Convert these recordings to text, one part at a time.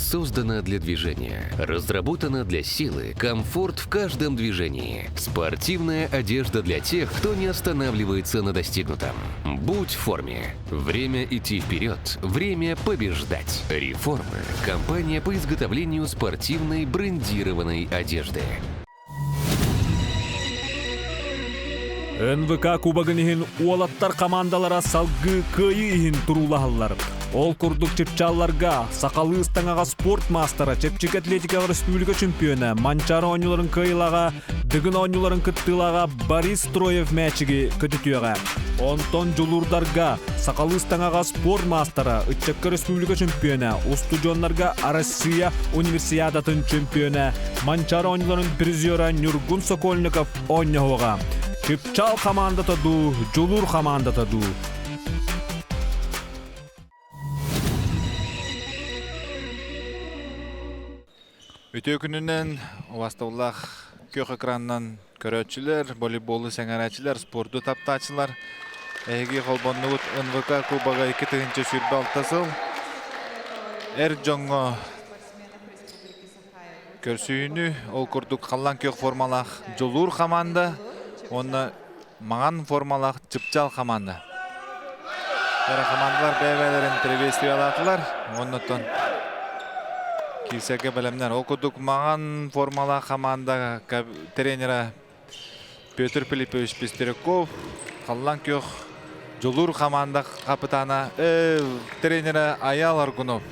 Создана для движения. Разработана для силы, комфорт в каждом движении. Спортивная одежда для тех, кто не останавливается на достигнутом. Будь в форме. Время идти вперед. Время побеждать. Реформы. Компания по изготовлению спортивной брендированной одежды. НВК Кубогын иһин уолаттар хамаандалара салгыы кыайыы иһин туруулаһаллар. Ол курдук чыпчаалларга сахалыы ыстаҥаҕа спорт маастара, чэпчэки атлетикаҕа республика чемпиона, Манчаары оонньууларын кыайыылааҕа, Дыгын оонньууларын кыттыылааҕа Борис Строев мээчиги көтүтүөҕэ. Онтон дьулуурдарга сахалыы ыстаҥаҕа спорт маастара, ыччакка республика чемпиона, устудьуоннарга Россия универсиадатын чемпиона, Манчаары оонньууларын призера Ньургун Сокольников оонньоһуоҕа. Чыпчаал хамаандата дуу, Дьулуур хамаандата дуу? Үтүө күнүнэн убастабыллаах күөх экранынан көрөөччүлэр, волейболу сэҥээрээччилэр, спорду таптааччылар. Эһиги холбоннугут НВК Кубога 2026 сыл эр дьоҥҥо көрсүһүүнү ол курдук халлаан күөх формалаах Дьулуур хамаанда уонна маҥан формалаах Чыпчаал хамаанда. Эрэ хамаандалар бэйэ-бэйэлэрин приветствиялаатылар. Оннуттан киирсэргэ бэлэмнэр. Ол курдук маҥан формалаах хамаанда тренера Петр Филиппович Пестряков, халлаан күөх Дьулуур хамаанда хапытаана, тренера Аял Аргунов.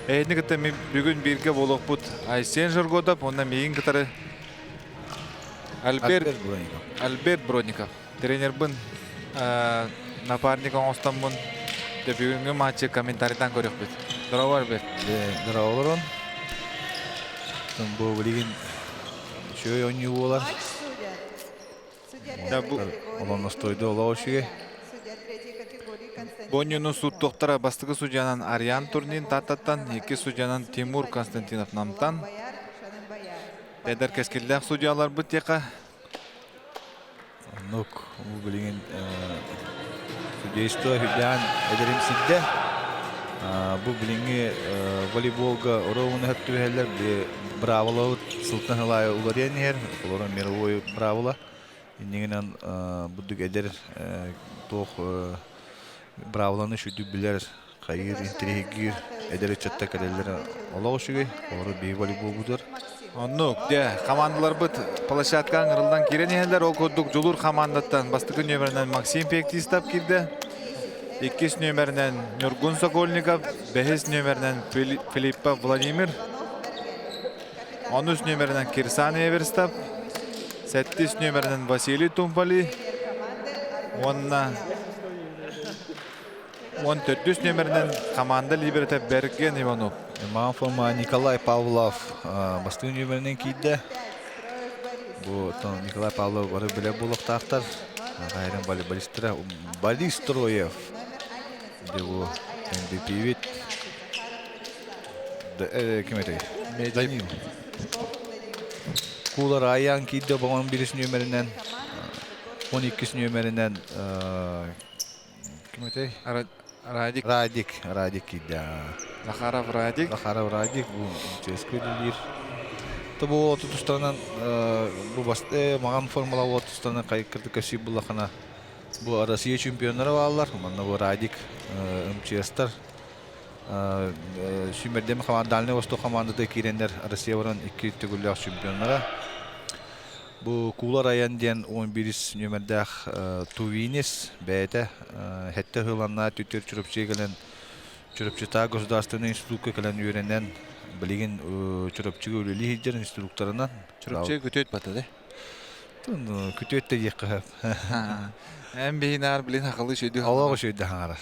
Эһини кытта бүгүн бииргэ буолуохпут Айсен Жерготов уонна миигин кытары Альберт Бронников. Альберт Бронников. Тренербин напарник оҥостоммун бүгүҥҥү матчы комментарийдан көрүөхпүт. Здорово, Альберт. Здорово, олорон. Бу билигин үчүгэй оонньуу буолар. Онон настойду олох үчүгэй. Бу оонньууну сууттуохтара бастакы судьуйанан Ариан Турнин Тааттаттан, иккис судьуйанан Тимур Константинов Намтан. Эдэр кэскиллээх судьуйаларбыт диэхэ. Оннук бу билигин судейство үрдээн эдэримсийдэ. Бу билиҥҥи волейболга оруобуна сөп түбэһэллэр. Быраабылабыт сылтан сыл аайы уларыйан иһэр. Олорон мировой быраабыла. Иннигинэн бурдук эдэр туох быраабыланы үчүгдүк билэр, хайыыр, интириэһиргиир эдэр ыччаттар кэлэллэрэ олох үчүгэй. Олору биһиги волейболбутугар. Оннук, дьэ, командаларбыт площадка ыҥырыллан киирэн иһэллэр. Ол курдук Дьулуур хамаандаттан бастакы нүөмэринэн Максим Феоктистов киирдэ. Иккис нүөмэринэн Ньургун Сокольников, бэһис нүөмэринэн Филиппов Владимир, онус нүөмэринэн Кирсан Эверстов, сэттис нүөмэринэн Василий Тумфали уонна 14 нүөмэринэн команда либерата Берген Иванов. Маан форма Николай Павлов бастыҥ нүөмэринэн киирдэ. Бу Николай Павлов бары билэр буолуохтаахтар. Хайрын волейболистара Борис Троев. Бу MVP-бит. Ким этэй? Данил. Кулар Аян киирдэ баҕан бирис нүөмэринэн 12 нүөмэринэн ким этэй? Радик. Радик. Радик киирдэ. Захаров Радик. Захаров Радик бу МЧС-ка үлэлиир. То бу тустарынан бу басты маҕан формула тустарынан кырдык көсүү буллахына бу Россия чемпионнара бааллар. Манна бу Радик МЧС-тар сүүмэрдэммит хамаанда Дальнай Восток хамаандата киирэннэр Россия баран икки төгүллээх чемпионнара. Бу Куулар айан диэн 11 нүөмэрдээх Тувинис бэйэтэ сэттэ сыланна түтүр Чурапчыга кэлэн Чурапчытаа государственный институкка кэлэн үөрэнэн билигин Чурапчыга үлэлии сылдьар инструкторынан. Чурапчыга күтүөт батады. Күтүөт да диэххэ сөп. Эн биһинаар билин хахалы үчүйдү Олох үчүйдү хаҥарар.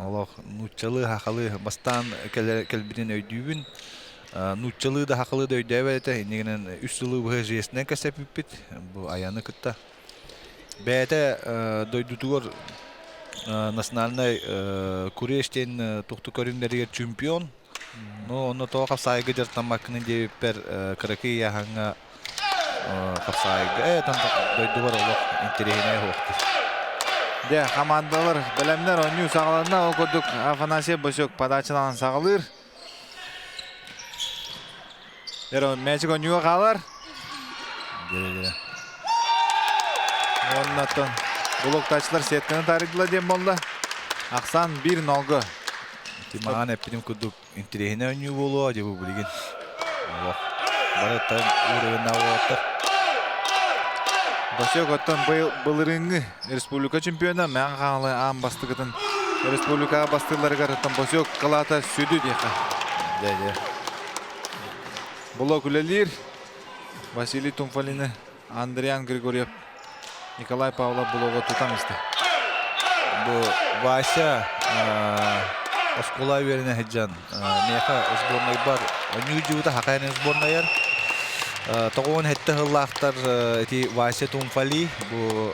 Олох нууччалыы хахалы бастаан кэлбитин өйдүүбүн. Нууччалыы да хахалы да өйдөөбөт этэ. Иннигинэн үс сылы быһа жестинэн кэсэппиппит бу айаны кытта. Бэйэтэ дойдутугар национальнай куреш диэн тухту көрүҥнэригэр чемпион. Ну, онно тоҕо хапсаайга дьарыктаммаккын диэбиппэр кыракый ыйааһыҥҥа хапсаайга дойдубар олох интэриэһинэй оһуохтур. Дьэ, хамаандалар бэлэмнэр оонньуу саҕаланна. Ол курдук Афанасий Босюк подачалаан саҕалыыр. Дьэ, мээчик онньуга хаалар. Дьэ, Уоннаттан блоктааччылар сетканы таарыйдылар диэн буолла. Ахсаан 1-0-га. Маҕан эппитим курдук интэриэһинэй оонньуу буолуо дьэ бу билигин. Олох барыттан уровеннаах уолаттар. Босек оттон былырыыҥҥы республика чемпиона Мэҥэ Хаҥалай аан бастакытын республикаҕа бастыылларыгар оттон Босек кылаата сүдү диэххэ. Дьэ, дьэ. Блок үлэлиир. Василий Тумфалины Андриан Григорьев Николай Павлов блогу тутан истэ. Бу Вася оскуола үөрэнэ сылдьан миэхэ сборнайбар онньуу дьуута хакайын сборнайар 97 сыллаахтар ити Вася Тумфали бу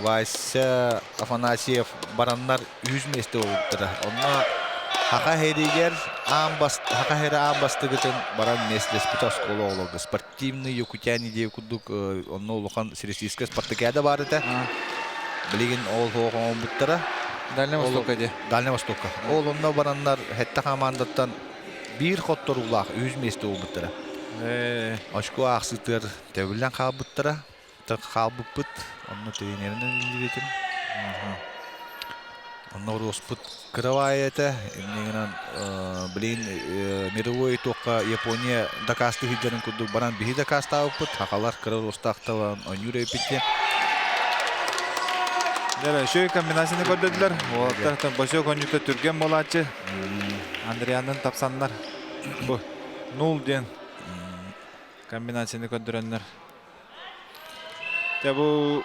Вася Афанасьев бараннар үһүс миэстэ буолбуттара. Онно Хаха һэригэр аан бас Хаха һэрэ аан бастыгытын баран миэстэлэспит оскуола оҕолорго спортивный якутяне диэ курдук онно улахан Всероссийская спартакиада баар этэ. Билигин ол суох оҥорбуттара. Дальнай Востокка дии. Дальнай Востокка. Ол онно бараннар сэттэ хамаандаттан биир хотторуулаах үһүс миэстэ буолбуттара. Очко аахсыытыгар тэбиллэн хаалбыттара. Хаалбыппыт. Онно тренеринэн үлэлиир этим. Онно Руспут кыра этэ. Инньэ гынан билигин мировой туохха Япония дакаастыы сылдьарын курдук баран биһи дакаастаабыппыт. Хахалар кыра руостаахтар оонньуур эбиппит диэн. Дьэ, үчүгэй комбинацияны көрдөрдүлэр. Уолаттар Босек оонньуута түргэн буолааччы. Андрианнын тапсаннар. Бу нул диэн комбинацияны көрдөрөннөр. Дьэ бу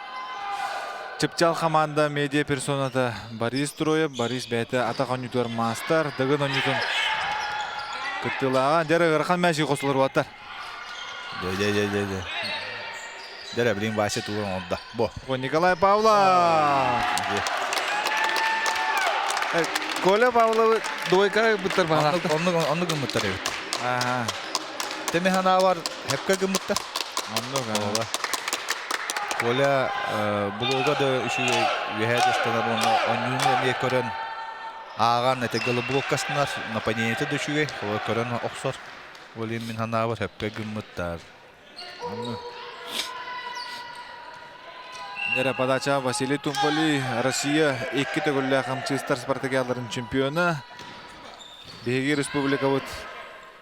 Чыпчаал хамаанда медиа персоната Борис Троев, Борис бэйэтэ атах оонньуутугар маастар, Дыгын оонньуутун кыттыылааҕа. Дьэ ыарахан мээчиги хосулар уолаттар. Дьэ, дьэ, дьэ, дьэ, дьэ. Дьэ, билин Вася тугу оҥордо. Бо. Николай Павлов! Коля Павловы двойка ыппыттар баҕалаахтар. Оннук, оннук гыммыттар эбит. Аха. Тэми санаабар хепке гыммыттар. Оннук. Коля блога да үчүгэй үөһээ дьастанар уонна онньууну эмиэ көрөн ааҕан этэ блоккастанар нападениета да үчүгэй көрөн охсор. Ол иһин мин санаабар хепке гыммыттар. Эрэ подача Василий Тумполи, Россия икки төгүллээх хамчыыстар спартакиадаларын чемпиона. Биһиги республикабыт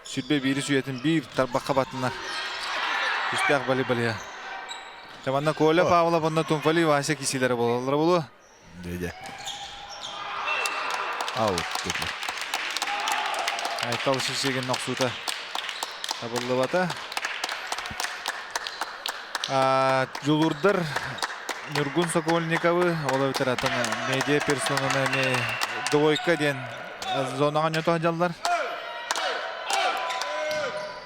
21 үйэтин биир тарбахха батынар түстээх бали-балиа. Манна Коля Павлов, онно Тумфали Вася кисилere буолаллара буолуо. Дьэ. Аут деді. Айтал Шишигин нохсута табыллыбата. Дьулурдар Ньургун Сокольниковы, ол эбэтэр атын медиа персонаны эмиэ двойка диэн зонаҕа ньото дьаллар.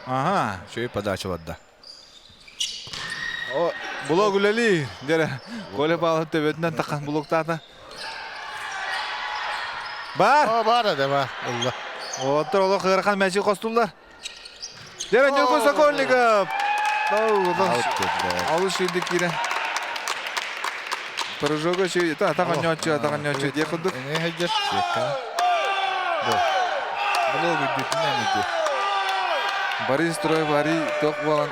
Ага. Үчүгэй подача барда. О, блок үлэлии. Дьэрэ, Коля Павлов төбөтүнэн тахан блоктаата. Бар! О, бар да бар. Ылла. Оттор олох ыарахан мээчик хостуллар. Дьэрэ, Ньургун Сокольников! Алыс шүйдік киирэн. Прыжога шүй, та атаҕанньооччу, атаҕанньооччу диэх курдук. Эмиэ сылдьар. Бу. Блок үрдүтүнэн ити. Борис Троев арый туох буолан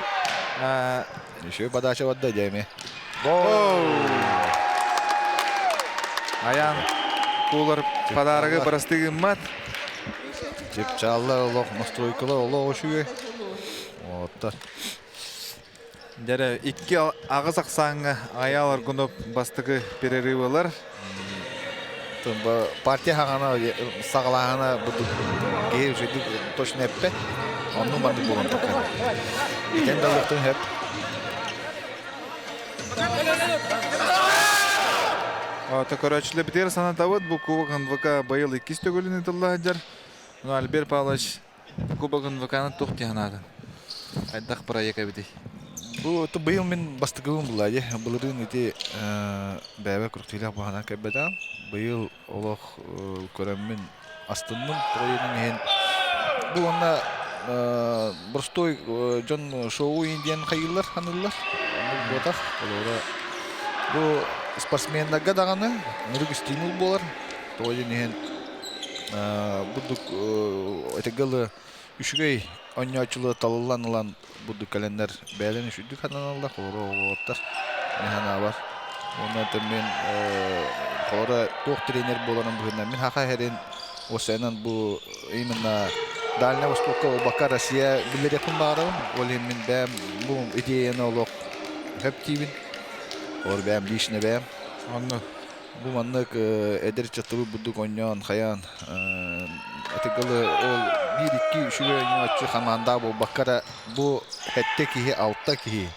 Еще подача барда дьэ эмиэ. Аян кулар подарогы бырастыы гыммат. Чыпчааллар олох настройкалар олох үчүгэй. Оттор. Дьэрэ, икки аҕыс ахсааҥҥа Айаал Аргунов бастакы перерыв ылар. Партия хаҕана саҕалааһына киһи үчүгдүк точно эппэт. Онну маннык буолан таххар. Итен далыктын хөп. Көрөөччүлэр битигэр санатабыт, бу Кубок НВК быйыл иккис төгүлүн ыытылла сылдьар. Альберт Павлович Кубок НВК-ны туох дии санаатыҥ? Хайдах проект эбитий? Бу быйыл мин бастакыбын булла дии. Былырыын ити бэйэбэр күрэхтэһиилээх баһынан кэлбэтим. Быйыл олох көрөммүн астынным. Тоҕо диэтин иһин бу уонна боростуой дьон шоу диэн хайыыллар, ханыыллар. Оннук буотах. Олоро бу спортсменнарга даҕаны ынырык стимул буолар. Тоҕо диэн иһин бурдук этэргэ дылы үчүгэй Онньооччулар талыллан ылан бурдук кэлэннэр бэйэлэрин үчүгдүк хананаллар, холоро оҕолоттор мин санаабар. Уонна оттон мин холоро туох тренер буоларын быһыытынан мин хаха иһэрин уопсайынан бу именно Дальнай Востокка буолбакка Россия биллэриэхпин баҕарабын. Ол иһин мин бэйэм бу идеяны олох сөп диибин. Ол бэйэм лично бэйэм. Онно Бу маннык эдэр ыччаттабыт бурдук оонньоон, хайаан ытыгылы ол биир-икки үчүгэй оонньооччу хамаандаах буолбакка эрэ бу сэттэ киһи, алта киһи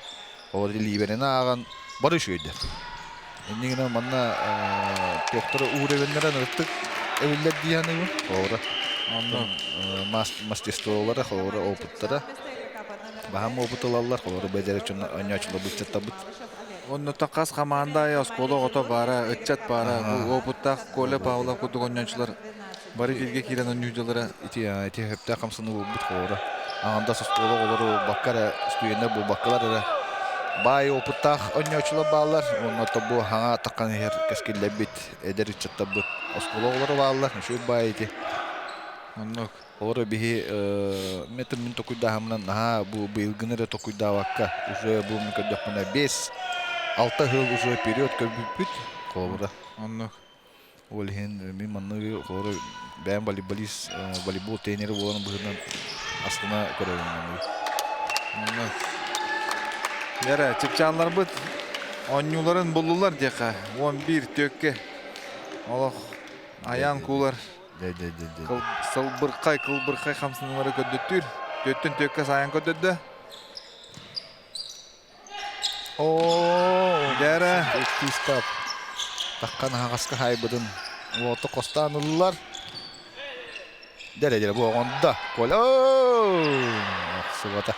ол лиибэрин ааҕан бары үчүгэйдэр. Иннигинэн манна туохтара уурэвеннэрэ ынырыктык эбиллэр дии саныыбын. Холобура, Онно мастерстволара, холобура, опыттара. Баһаам опыт ылаллар, холобура, бэйдэрэ оонньооччулар ыччаттарбыт. Оннуттан хас хамаанда аайы оскуола оҕото баара, ыччат баара, бу уопуттаах Коля Павлов курдук оонньооччулар бары бииргэ киирэн оонньууллара. Ити ити сөптөөх хамсаныы буолбут холобура. Аҥардас оскуола оҕолору буолбакка эрэ, студеннар буолбаккалар эрэ баай опыттаах оонньооччулар бааллар. Уонна то бу хаҥа таххан иһэр кэскиллэрбит, эдэр ыччаттарбыт оскуола оҕолоро бааллар. Үчүгэй баай ити. Оннук. Олору биһи метр мин токуйдааһымынан наһаа бу быйылгыны эрэ токуйдаабакка уже бу мин көрдөхпүнэ 5-6 сыл уже период көрбүппүт холобура. Оннук. Ол иһин мин манныгы холобура бэйэм волейболист волейбол тренерэ буолан быһыынан астына көрөбүн манныгы. Оннук. Лера, чыпчаалларбыт оонньууларын буллулар диэхэ. 11 төкке олох айаан куулар Дэ дэ дэ дэ. Сылбырхай, кылбырхай хамсаныылары көрдөттүүр. Төттөн төккө саайан көрдөрдө. Оо, Дэрэ. Тиистап. Таххан аһаҕаска хаайбытын уоту хостаан ыллар. Дэрэ дэрэ бу оҕонда. Коля. Охсубата.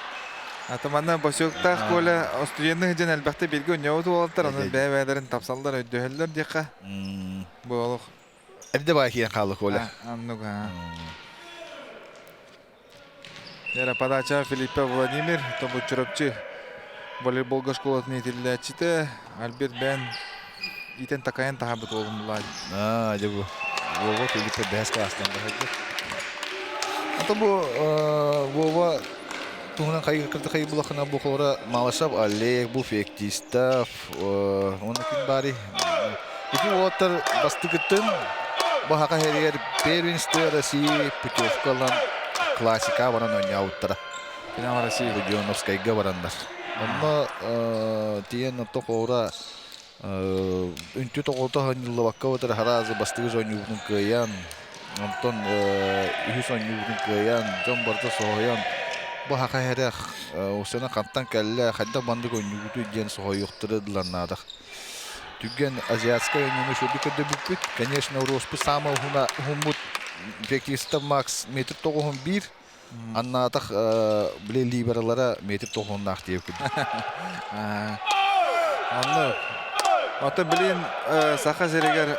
Ата манна босёктаах Коля студенны дьэн элбэхтэ бииргэ онньообут уолаттар, онон бэйэ-бэйэлэрин тапсаллар, өйдөһөллөр диэххэ. Бу олох Эрдэ баа киирэн хаалла Коля. Оннук Лера подача Филиппе Владимир, тобуччурапчы волейболга школатын иитиллээччитэ Альберт Бен итен такайан таһабыт уолум булаай. Аа, дьэ бу. Вова Филиппе бэһэс класстан баһырды. Ата бу Вова туһунан хайы кырты хайы булахына бу холора Малышев Олег, бу Феоктистов, уонна ким баарый? Ити уолаттар бастыгыттын бу хака хэригэр первенство России путевка ылан классика баран оонньообуттара. Финал России. Буденовскайга бараннар. Онно тиийэн ото хоора үнтү тоҕото ханньыллыбакка батар хараазы бастыгы оонньуубутун кыайан, онтон үһүс оонньуубутун кыайан, дьон барыта соһуйан, бу хака хэрэх усена хантан кэллэ, хайдах бандык оонньуубутуй диэн соһуйуохтара дыланнаадах. Түгэн азиатскай оонньууну үчүгэйдик көрдөрбүппүт. Конечно, Роспут саамай уһуна уһуммут Феоктистов Макс метр тоҕуһун биир. Аннаатах били либералара метр тоҕуһуннаах диэбиккин. Онно Ото билин Саха сиригэр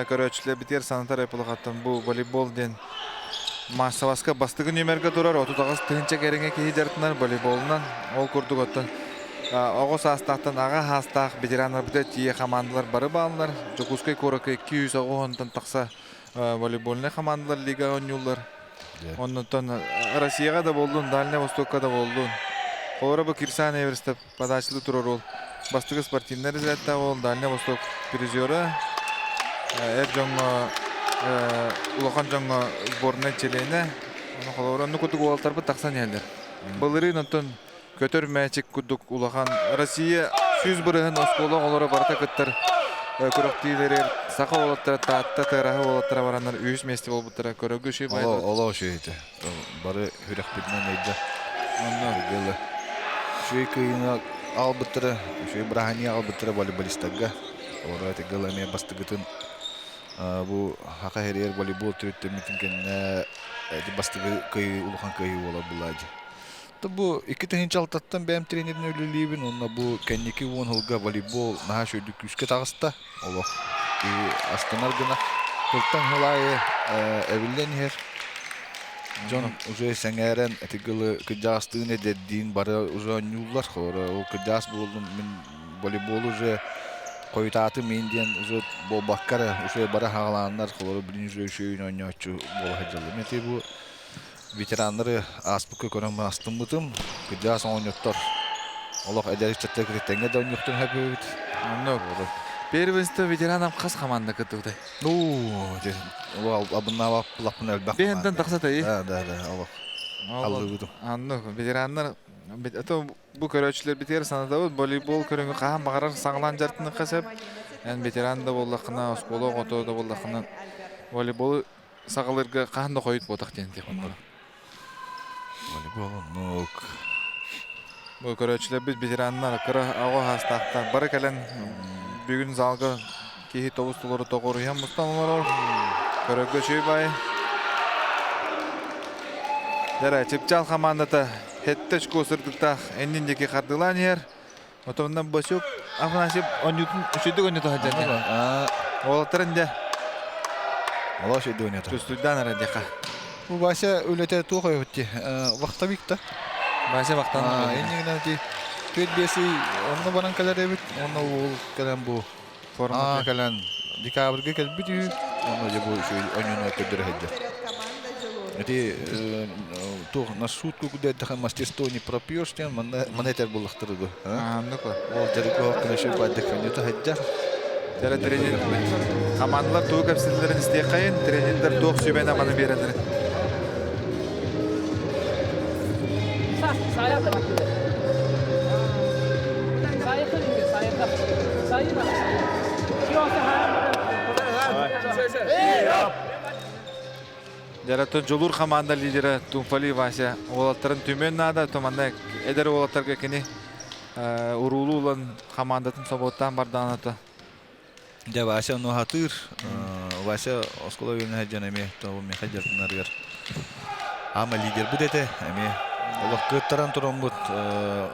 көрөөччүлэрбитигэр санатар эпилохаттан бу волейбол диэн маассабаска бастакы нүөмэргэ турар 38 тыһыынча кэриҥэ киһи дьарыктанар волейболунан. Ол курдук оттон оҕо саастаахтан аҕа саастаах ветераннарбыта тиийэ хамаандалар бары бааллар. Дьокуускай куоракка 290-тан тахса волейбольнай хамаандалар лига оонньууллар. Оннуттан Россияҕа да буоллун, Дальнай Востокка да буоллун. Холобура бу Кирсан Эверстов подачалыы турар уол. Бастакы спортивнай разрядтаах уол, Дальнай Восток призера. Эр дьоҥҥо улахан дьоҥҥо сборнай чилиэнэ. Ону холобура оннук курдук уолаттарбыт тахсан иһэллэр. Былырыын онтон көтөр мээчик курдук улахан Россия 100% оскуола оҕолоро барыта кыттар күрэхтиилэригэр саха уолаттара Таатта Тыараһа уолаттара бараннар үһүс миэстэ буолбуттара көрөгү үчүгэй Олоо олоо үчүгэй этэ. Бары сүрэхпитинэн өйдө. Онно Дьыла. Үчүгэй кыайыыны аҕалбыттара, үчүгэй бырааһынньыгы аҕалбыттара волейболистарга. Олору этигыл эмиэ бастыгытын бу Хаха хэрийэр волейбол төрүттэммитин кэннэ бастыгы кыайыы улахан кыайыы буолар булаа дии. Бу 2006-ттан бэйэм тренеринэн үлэлиибин уонна бу кэнники уон сылга волейбол наһаа үчүгэйдик күүскэ таҕыста. Олох киһи астынар гына. Тылтан сыл аайы эбиллэн иһэр. Дьон уже сэҥээрэн ити гылы кырдьаҕастыын эдэрдиин бары уже оонньууллар. Холобура ол кырдьаҕас буоллум мин волейбол уже хойутаатым мин диэн уже буолбакка эрэ уже бары хаҕалааннар холобура билин уже үчүгэй оонньооччу буола сылдьаллар. Ити бу. Ветераннары ааспыкка көрөн астыммытым. Кырдьаҕас оҕонньоттор олох эдэр ыччаттар кытта тэҥҥэ да оонньуохтарын сөп эбит. Оннук. Первенство ветеранов хас хамаанда кыттыбытай? Ну, абыннаабап лаппын элбэх Бэһэнтэн тахса тайы. Да, да, да, олох. Аллыбытым. Аннук, ветераннар это бу көрөөччүлэрбитигэр санатабыт, волейбол көрүҥү хаһан баҕарар саҕалаан дьарыктаныахха сөп. Эн ветеран да буоллаххына, оскуола оҕото да буоллаххына, волейболу саҕалыырга хаһан да хойут буотах диэн этиэх онно. Волейбол оннук. Бу көрөөччүлэрбит ветераннар кыра оҕо саастаахтар бары кэлэн бүгүн залга киһи тобус толору тоҕуоруйан мустан олорор. Көрөргө үчүгэй баай. Дара Чыпчаал хамаандата сэттэ очко сырдыктаах эннин диэки хардыылаан иһэр. Отоннан Босюк Афанасьев онньутун үчүгдүк онньута сылдьар. Уолаттарын дьэ. Олох үчүгдүк онньута. Түстүйдаан эрэ диэхэ. Бу Вася үлэтэ туох өйөбүт дии. Вахтовик да. Вася вахтан. Иннигинэн ити түөрт биэс ый онно баран кэлэр эбит. Онно уол кэлэн бу форма кэлэн декабрьга кэлбит үһү. Онно дьэ бу үчүгэй онньуну көрдөрө сылдьар. Ити туох на сутку кудайдаха мастерство не пропьешь диэн манна мана этэр буллахтар бу. Аннык Ол дьарык кына шөй бардык фөнүтэ сылдьар. Дьара тренер хамаандалар тугу кэпсэтэллэрин истиэххэйин, тренердэр туох сүбэни-аманы биэрэллэрин. Дьараттан Дьулуур хамаанда лидера Тумфали Вася уолаттарын түмүөн наада. Туманна эдэр уолаттарга кини уруулуу ылан хамаандатын собуоттаан бардаҕына Дьэ, Вася ону сатыыр. Вася оскуола үөрэнэ сылдьан эмиэ миэхэ дьарыктанарыгар ама лидербит этэ. Эмиэ олох кыаттаран тураммыт,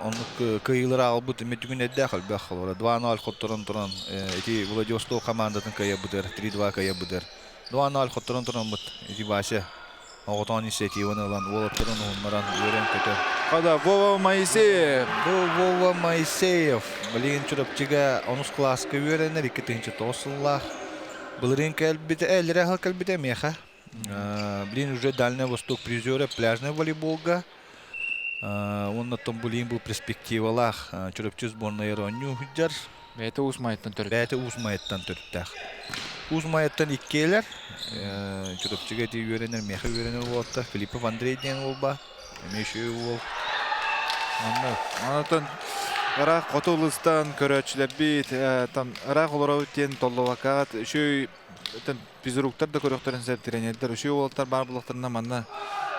оннук кыайыылары аҕалбыт эмиэ түгүн эрдээх элбэх. Олора 2-0 хотторон туран ити Владивосток хамаандатын кыайабытыгар, 3-2 кыайабытыгар 2-0 хотторон тураммыт ити Вася оҕотоон инициативаны ылан уолаттарын уһуннаран үөрэн-көтөн. Хада Вова Моисеев. Бу Вова Моисеев. Билигин Чурапчыга онус кылааска үөрэнэр 2009 сыллаах. Былырыын кэлбитэ, эллэрэ аһыл кэлбитэ миэхэ. Блин уже Дальний Восток призера пляжный волейболга. Уонна блин бу перспективалаах Чурапчы сборная оонньуу сылдьар. Бэйэтэ Уус Майаттан төрүттээх. Бэйэтэ Уус Майаттан төрүттээх. Уус Майаттан иккиэлэр. Чурапчыга ити үөрэнэр, миэхэ үөрэнэр уолаттар Филиппов Андрей диэн уол баар. Эмиэ үчүгэй уол. Манна онтон ыраах хоту улуустан көрөөччүлэрбит там ыраах олоробут диэн толлубаккаҕыт үчүгэй физруктар да көрүөхтэрин сөп тренердэр үчүгэй уолаттар баар буоллахтарына манна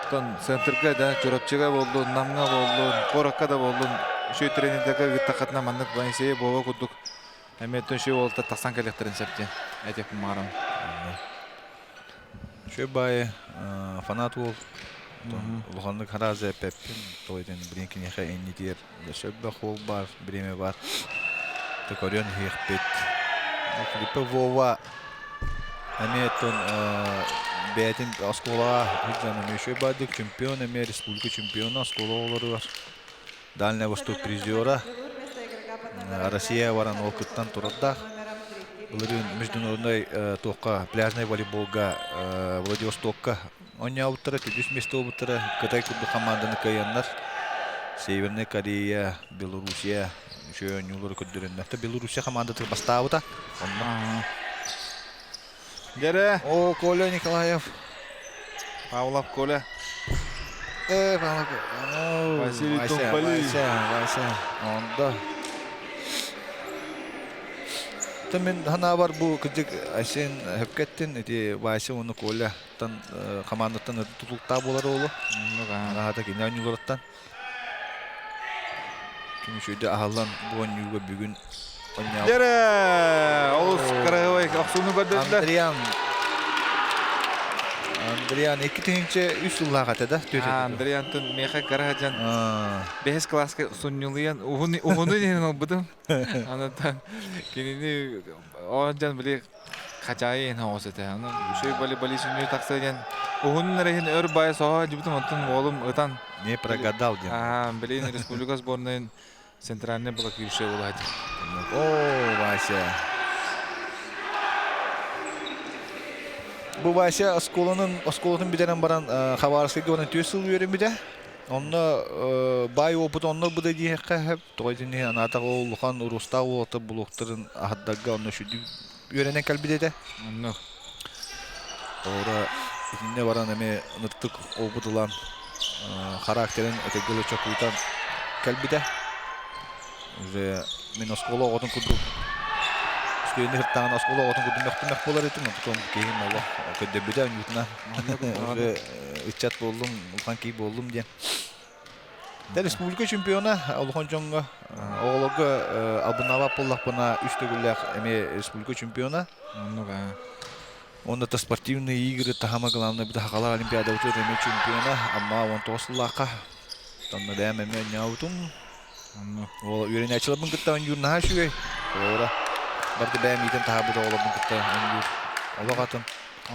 тон центрга да Чурапчыга буоллун Намҥа буоллун куоракка да буоллун үчүгэй тренердэргэ ыыттаххытына маннык Моисея Вова курдук эмиэ үчүгэй уолаттар тахсан кэлиэхтэрин сөп диэн этиэхпин баҕарабын. Үчүгэй баайы фанат уол улаханнык харааза эппэппин тоҕо диэн билин киниэхэ иннитигэр сөббөх уол баар бириэмэ баар то көрүөн иһиэхпит Филиппе Вова эмиэ оттон бэйэтин оскуолаҕа сылдьан эмиэ үчүгэй баайдык чемпион эмиэ республика чемпиона оскуола оҕолоругар Дальний Восток призера Россия баран ол кыттан турардаах былырыын международнай туохха пляжнай волейболга Владивостокка Оонньообуттара, төрдүс миэстэ буолбуттара. Кытай курдук хамаанданы кыайаннар. Северная Корея, Белоруссия үчүгэй оонньуулары көрдөрөннөр. Белоруссия хамаандата бастаабыта. Онно. Дьэрэ. О, Коля Николаев. Павлов Коля. Павлов. Василий Вася, Тумпали. Вася, Вася. Онда. Мен ханаабар бу кырдьык Айсен хөпкеттин ити Вася уонна Коля хамаандаттан тутулуктаах буолар уолу. Араһата кини оонньууларыттан. Ким үчүгүйдэ аһаллан бу оонньууга бүгүн оонньообут. Дьэрэ! Олус кыраһыбай охсууну көрдөрдүлэр. Андриан Андриан 2003 сыллаах этэ да? Андриантын миэхэ кыра дьан бэһис кылааска сунньулуйан уһун уһуну иһин ылбытым. Анатан кинини оон дьан били Хачаайы иһин оҕус этэ. Ону үчүгэй бали-бали сүнньү тахса диэн уһунун эрэ иһин өр баайа соһо дьибитим онтон уолум ытан Не прогадал диэн. Аа, билигин республика сборнайын центральный блокирующий буолла диэн. О, Вася. Бу Вася оскуоланын оскуолатын бүтэрэн баран Хабаровскайга баран түөрт сыл үөрэммитэ. Онно баай опыт онно быда диэххэ сөп. Тоҕо итини анаатах ол улахан уруустаах уолаттар булуохтарын аһардарга онно сүдү үөрэнэн кэлбит этэ. Онно. Ора итиннэ баран эмиэ ыныртык опыт ылан характерын этэргэ чокуутан кэлбитэ. Уже мин оскуола оҕотун курдук студенты сыртаҕына оскуола оҕотун курдук мөхтүмэх буолар этим, потом киһим олох көрдөрбүтэ онньуутунан уже ыччат буоллум, улахан киһи буоллум диэн. Дэ республика чемпиона улахан дьоҥҥо оҕолорго албыннаабат буоллахпына үс төгүллээх эмиэ республика чемпиона. Оннук аа. Уонна да спортивные игры таһыма главное бу сахалар олимпиадабытыгар эмиэ чемпиона Амма 19 сыллаахха. Онно бэйэм эмиэ онньообутум. Онно. Уола үөрэнээччилэрбин кытта оонньуур наһаа үчүгэй. Оҕолоро барыта бэйэм иитэн таһаарбыт оҕолорбун кытта оонньуур олох атын.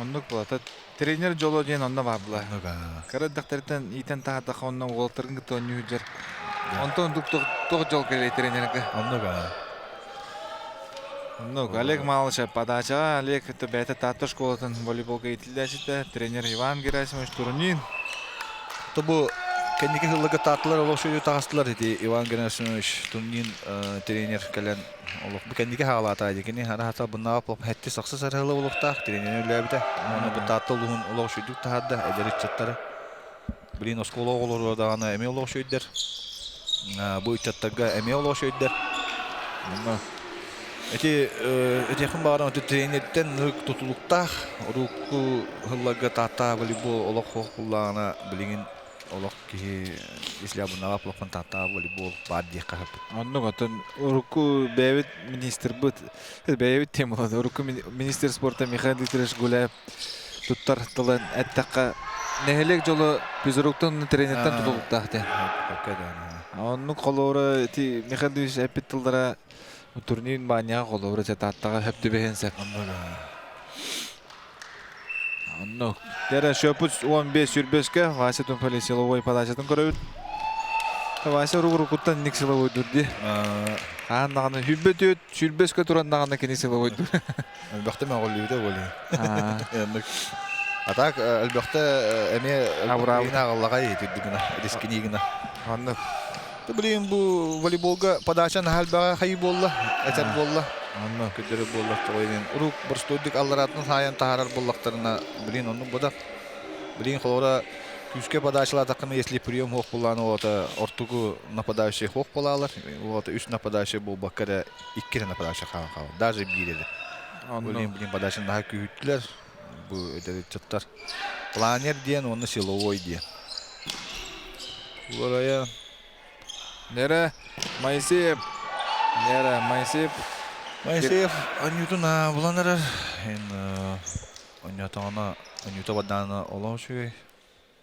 Оннук буолата. Тренер дьоло диэн онно баар була. Оннук аа. Кыра эрдэхтэриттэн иитэн таһаардахха онно уолаттарын кытта оонньуу сылдьар. Онтон ордук туох дьол кэлиэй тренергэ? Оннук аа. Оннук. Олег Малышев подачаҕа Олег это бэйэтэ Таатта школатын волейболга иитиллээччитэ, тренер Иван Герасимович Турунин. То бу кэнники сылларга таатталар олох сүрү таҕыстылар ити Иван Герасимович Турнин тренер кэлэн олох бу кэнники хаалаата кини хараата буннаах плох хэтти сахсы сарыһыла олохтаах тренерин үлээбитэ. Уонна бу Таатта улуһун олох сүрдүк таһаарда эдэр ыччаттары. Блин оскуола оҕолоро даҕаны эмиэ олох үчүгэйдэр. Бу ыччаттарга эмиэ олох үчүгэйдэр. Онно Ити этиэхпин баҕарам ити тренердэн тутулуктаах урукку сылларга Таатта волейбол олох суох буллаҕына билигин олох киһи ислябынаҕа плохпун Таатта волейбол баар диэххэ сөп. Оннук оттон урукку бэйэбит министрбыт бэйэбит темалар урукку министр спорта Михаил Дмитриевич Гуляев туттар тылын эттэххэ нэһилиэк дьоло физруктан тренертэн тутулуктаах диэн. Оннук холобура ити Михаил Дмитриевич эппит тыллара турнир баанньаҕа холобура чэ Тааттаҕа сөп түбэһиэн сөп. Оннук. Дэрэ шөпүт 15 сүрбэскэ Вася Тумфали силовой подачатын көрөбүт. Вася уругурукуттан ник силовой дурди. Аан даҕаны хүббэ түөт сүрбэскэ туран даҕаны кини силовой дур. Элбэхтэ мөҕүллүбүтэ буолуо. А так элбэхтэ эмиэ ааҕыллаҕай итирдигина, рискинигина. Оннук. Блин, бу волейболга подача наһаа элбэҕэ хайыы буолла, этэр буолла. Онно. Көрдөрөр буолла тоҕо Урук боростуойдук аллараатын хаайан таһаарар буоллахтарына, блин, оннук бодах. Блин, холобура күүскэ подачалаатаххына, если прием хуох буоллаан уота ортугу нападающий хуох буолаалар. Уота үс нападающий буолбакка эрэ икки эрэ нападающий хаалан хаалар. Даже биир эрэ. Онно. Блин, блин, подачаны наһаа күүһүттүлэр. Бу эдэр Планер диэн уонна силовой диэн. Уларайа. Нера Моисеев. Нера Моисеев. Моисеев анньуутун булан эрэр. Эн онньоотоҕуна анньуута бадаана олох үчүгэй.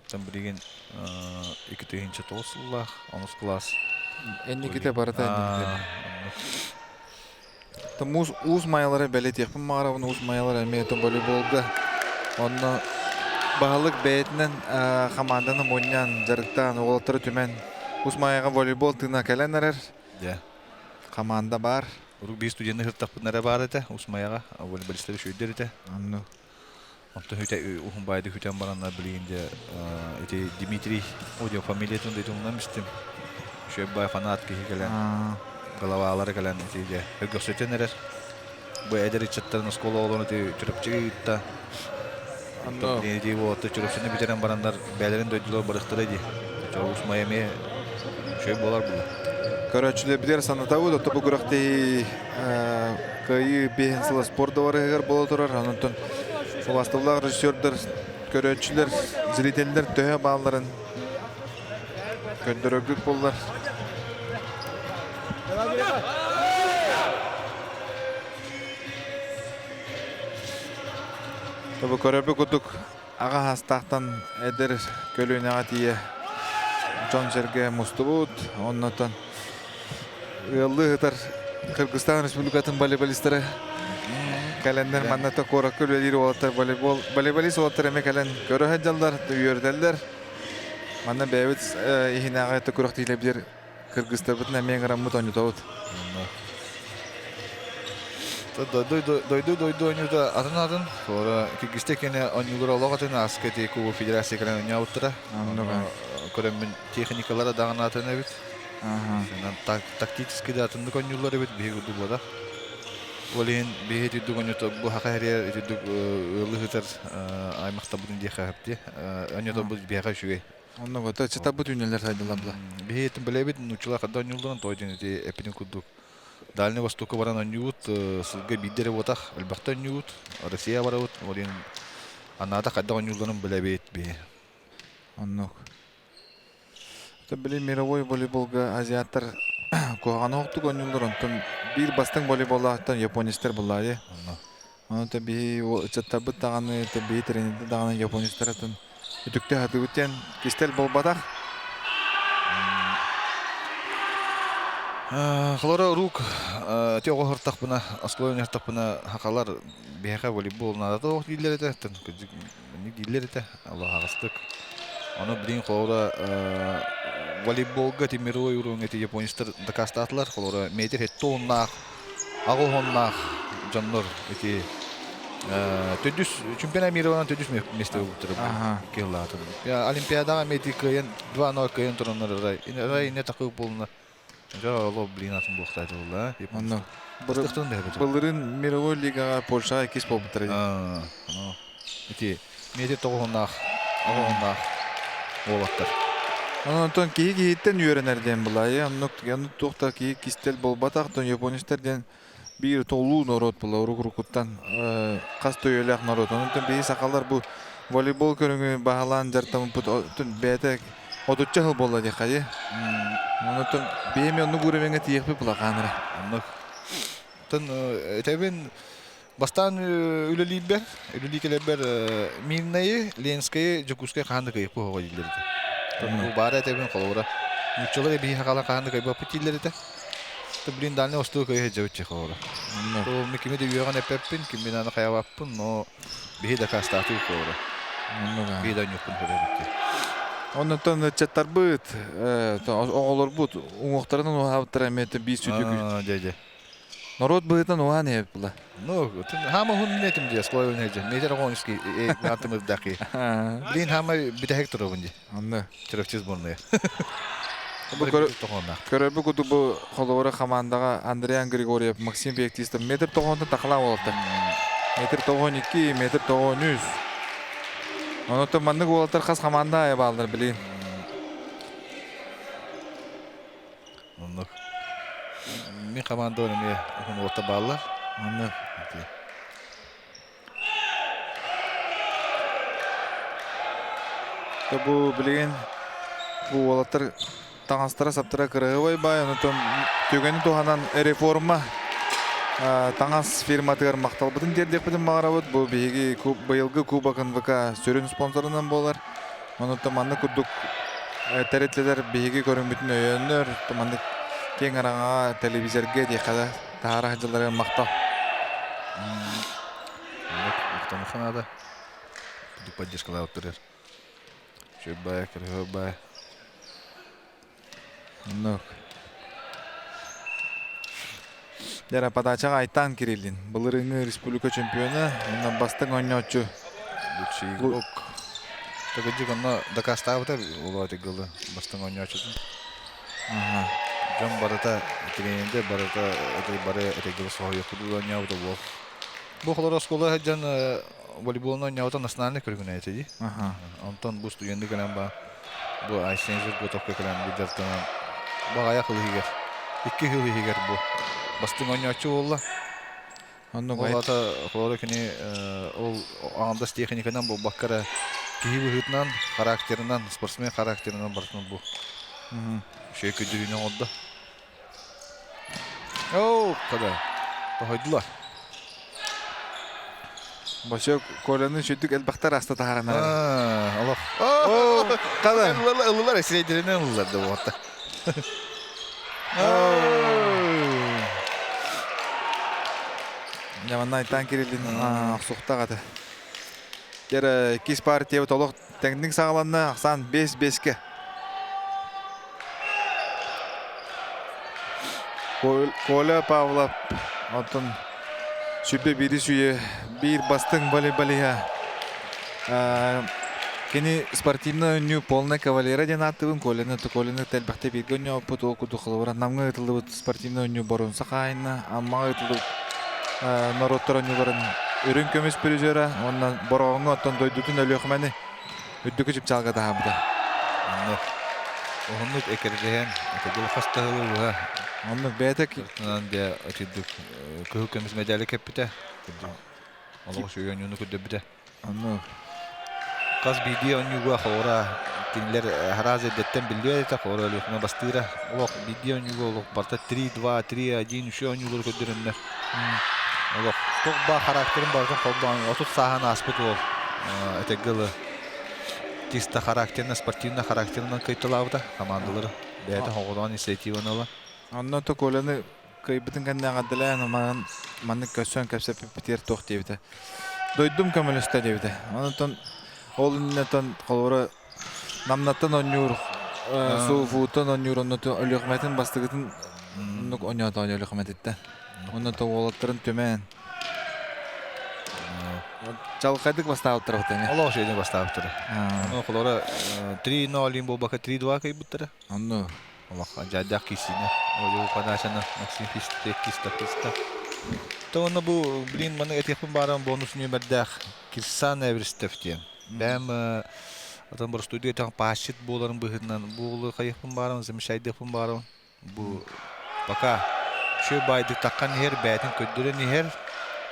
Там билигин 2009 сыллаах онус кылаас. Энниките барыта энниките. Муус уус майалары бэлиэтиэхпин баҕарабын уус майалар эмиэ волейболга онно баһылык бэйэтинэн хамаанданы мунньан дьарыктаан уолаттары түмэн Уус Майаҕа волейбол тыына кэлэн эрэр Дьэ. Хамаанда баар. Урут биир студенны сыртахпытына эрэ баар этэ Уус Майаҕа волейболистар үчүгэйдэр этэ. Онно. Онтон хүтэ уһун баайды хүтэн бараннар билигин дьэ ити Дмитрий одио фамилиятын да умнан истим. Үчүгэй баай фанат киһи кэлэн головалара кэлэн ити дьэ өргөхсүтэн эрэр. Бу эдэр ыччаттарын оскуола оҕолорун ити Чурапчыга ыытта. Онно. Ити уолаттар Чурапчыны бүтэрэн бараннар бэйэлэрин дойдулар барыахтара дии. Уус Майа эмиэ үчүгэй буолар буолар. Көрөөччүлэрбитигэр санатабыт, ото бу күрэхтэһии Кыайыы биэһин сыла спорт дыбарыһыгар буола турар. Онтон убаастабыллаах режиссердар, көрөөччүлэр, зрителлэр төһө баалларын көрдөрөргүт буоллар. Бу көрөрбүт курдук аҕа саастаахтан эдэр көлүөнэҕэ тиийэ дьон-сэргэ мустубут. Оннотон ыаллыы сытар Кыргызстан Республикатын волейболистара кэлэннэр манна куоракка үлэлиир уолаттар волейбол волейболист уолаттар эмиэ кэлэн көрө сылдьаллар, үөрдэллэр. Манна бэйэбит иһинээҕи күрэхтэһиилэрбитигэр кыргызтарбытын эмиэ ыҥыраммыт оонньотобут. Дойду дойду оонньуута атын атын. Холобура, киргизтэр кэнэ оонньуулара олох атын ааска ити Кубок Федерация кэлэн оонньообуттара. Көрөммүн техникалара даҕаны атын эбит. Тактически да атыннык оонньууллар эбит биһиги курдук буолар. Ол иһин биһи итирдик оонньуута бу хаха хэрийэр итирдик ыаллыһытар аймахтарбытын диэххэ сөп Оонньоторбут биһиэхэ үчүгэй. Оннук ото чытабыт үүнэллэр сайдылар була. Биһи билэбит нууччалар хадда оонньуулларын той диэн ити эппитин курдук Дальний Востокка баран оонньуубут, сылга биирдэ эрэ буотах, элбэхтэ оонньуубут, Россия барабыт, ол иһин анаата хайдах оонньуулларын билэбит биһи. Оннук. Били мировой волейболга азиаттар куһаҕаны оһохтук оонньууллар, онтон биир бастыҥ волейболлаахтан японецтар буллаайы. Онон биһи ыччаттарбыт даҕаны, биһи тренердэр даҕаны японецтар атын үтүктэ сатыыбыт диэн кистэл буолбатах. Холоро рук ти оҕо хортахпына, оскуола хортахпына хахалар биһиэхэ волейбол наадата суох дииллэр этэ, маннык дииллэр этэ, аллаһаҕастык. Ону билигин холобура волейболга ти мировой уровень эти японецтар дакаастаатылар, холобура метр хетте уоннаах, аҕа уоннаах дьоннор ити төрдүс чемпионат мира төрдүс место ылбыттара икки сыллаатым. Олимпиадаҕа эмиэ ити кыайан 2-0 кыайан тураннар рай рай не такой буолна. Дьэ олох блин атын буохтаата буолла. Онно былырыын мировой лигаҕа Польшаҕа иккис буолбуттара. Ити метр тоҕуһуннаах оҕоһуннаах уолаттар. Онтон киһи киһиттэн үөрэнэр диэн былайы оннук туох да киһи кистэл буолбатах тон японецтар диэн биир толуу норуот була урук-уруккуттан хас да үйэлээх норуот. Онтон биһи сахалар бу волейбол көрүҥү баһылаан дьарыктаммыппыт бэйэтэ отучча сыл буолла диэххэ дии. Онтон биһи эмиэ оннук уровеҥҥа тиийиэхпит булахаан эрэ. Оннук. Оттон этэбин бастаан үлэлиирбэр, үлэлии кэлэрбэр Мирнэйи, Ленскэйи, Дьокуускай хаһан да кыайыахпыт оһоҕо дииллэр этэ. Бу баара этэбин холобура. Нууччалар эбии сахалар хаһан да кыайбаппыт дииллэр этэ. Блин, Дальний Восток кыайа сылдьабыт холобура. Ол кими да үөҕэн эппэппин, киммин аны хайабаппын, но биһи дакаастаатыы холобура. Биһи да онньукпун көрөбүт. Оннуттан ыччаттарбыт, оҕолорбут уҥуохтарынан уһаабыттара эмиэ биир сүдү Дьэ, дьэ. Норуот быһыытынан уһаан иһэбит була. Ну, хаама хун нетим дии, оскуола нежи. Метер оҕонски атымырдаки. Блин, хаама бүтэһик турабын дии. Онно. Чурапчы сборная. Бу көрөрбү курдук бу холобура хамаандаҕа Андриан Григорьев, Максим Феоктистов метр тоҕоонтон тахалаан уолаттар. Метр тоҕоон икки, метр тоҕоон үс. Онон маннык уолаттар хас хамаанда аайы бааллар билигин. Оннук. Мин хамаандабар эмиэ уһун уолаттар бааллар. Оннук. Бу билигин бу уолаттар таҥастара-саптара кыраһыабай баай, онтон түгэни туһанан реформа таҥас фирматыгар махталбытын тиэрдиэхпитин баҕарабыт. Бу биһиги быйылгы Кубок НВК сүрүн спонсорынан буолар. Онон маннык курдук тэрилтэлэр биһиги көрүҥмүтүн өйөөннөр, маннык киэҥ араҥаҕа телевизорга диэххэ да таһаара сылдьалларыгар махтал. Махтаныха наада. Курдук поддержкалаабыттар. Үчүгэй кырыһыбай. Оннук. Дьэ, подачаҕа Айтан Кириллин, былырыыҥҥы республика чемпиона, онно бастыҥ оонньооччу. Лучший игрок. Төгүрдүк онно дакаастаабыта Улаатык гылы бастыҥ оонньооччутун. Дьон барыта тренердэр барыта бары этигил соһуйуохпут оонньообута буол. Бу холор оскуола сылдьан волейболун оонньообута национальный көрүҥүнэ этэ дии. Онтон бу студенты кэлэн ба бу Айсен Жирготовка кэлэн бу дьарыктанан баҕайах ыл иһигэр икки сыл иһигэр бу бастыҥ оонньооччу буолла. Оннук Ол аата холобура кини ол аҥардас техниканан буолбакка эрэ киһи быһыытынан, характерынан, спортсмен характерынан барытын бу үчүгэй көрдөрүүнү оҥордо. Оо, когда тоһойдулар. Босек Коляны сүрдүк элбэхтэр аста таһааран Олох. Када. Ыллылар, сирэйдэринэн ыллылар да буолта. Дьэ, Айтан Кириллин охсуохтаах этэ. Кэр иккис партия толох тэҥник саҕаланна, ахсаан 5-5-ке. Коля Павлов, оттон 21 үйэ биир бастыҥ волейболиһа. Кини спортивнай оонньуу полный кавалера диэн ааттыыбын. Коляны Коляны элбэхтэ бииргэ оонньообуппут. Ол курдук холобура Намҥа ыытыллыбыт спортивнай оонньуу боруонса хаайына, Аммаҕа ыытыллыбыт норуоттар оонньууларын үрүҥ көмүс призера уонна Бороҕоҥҥо оттон дойдутун Өлүөхүмэни үрдүкү чыпчаалга таһаарбыта. Оннук. Уһуннук экиргэһэн, этигил хас да сылы быһа. Оннук бэйэтэ Сыртынан дьэ итирдик кыһыл көмүс мэдээлэ кэппитэ. Олох үчүгэй оонньууну көрдөрбүтэ. Оннук. Хас биирдии оонньууга холобура кинилэр араас эрдэттэн биллибэт этэ, холобура Өлүөхүмэ бастыыра. Олох биирдии оонньууга олох барыта 3-2, 3-1 үчүгэй оонньуулары көрдөрөннөр. Олох туох баар характерын барытын холбоон 30 сааһын ааспыт уол этэргэ дылы чисто характерынан, спортивнай характерынан кыайталаабыта командалары. Бэйэтэ хоҕолоон инициативаны ыла. Онно то Коляны кыайбытын кэннэ эҕэрдэлээн манан маннык көрсөн кэпсэппиппитигэр туох диэбитэ. Дойдум көмөлөстө диэбитэ. Онтон ол иннинэ холобура Намнаттан оонньуур, Сууфууттан оонньуур, онно Өлүөхүмэтин бастакытын оннук оонньоото Өлүөхүмэтиттэн. Онно то уолаттарын түмэн чалхайдык бастаабыттара бутаны. Олох шейден бастаабыттара. Ону холобура 3-0 буолбакка 3-2 кыйбыттара. Онну Олох дьаадьах киисине. Олю подачаны Максим Фистек киста. То онно бу блин маны этиэхпин бааран бонус нүөмэрдээх Кирсан Эверстев диэн. Бэйэм атын боростуойдук этэх паасчыт буоларын быһыытынан бу уолу хайыахпын бааран, замечайдыахпын бааран. Бу пока үчүгэй баайдык таххан иһэр, бэйэтин көрдөрөн иһэр.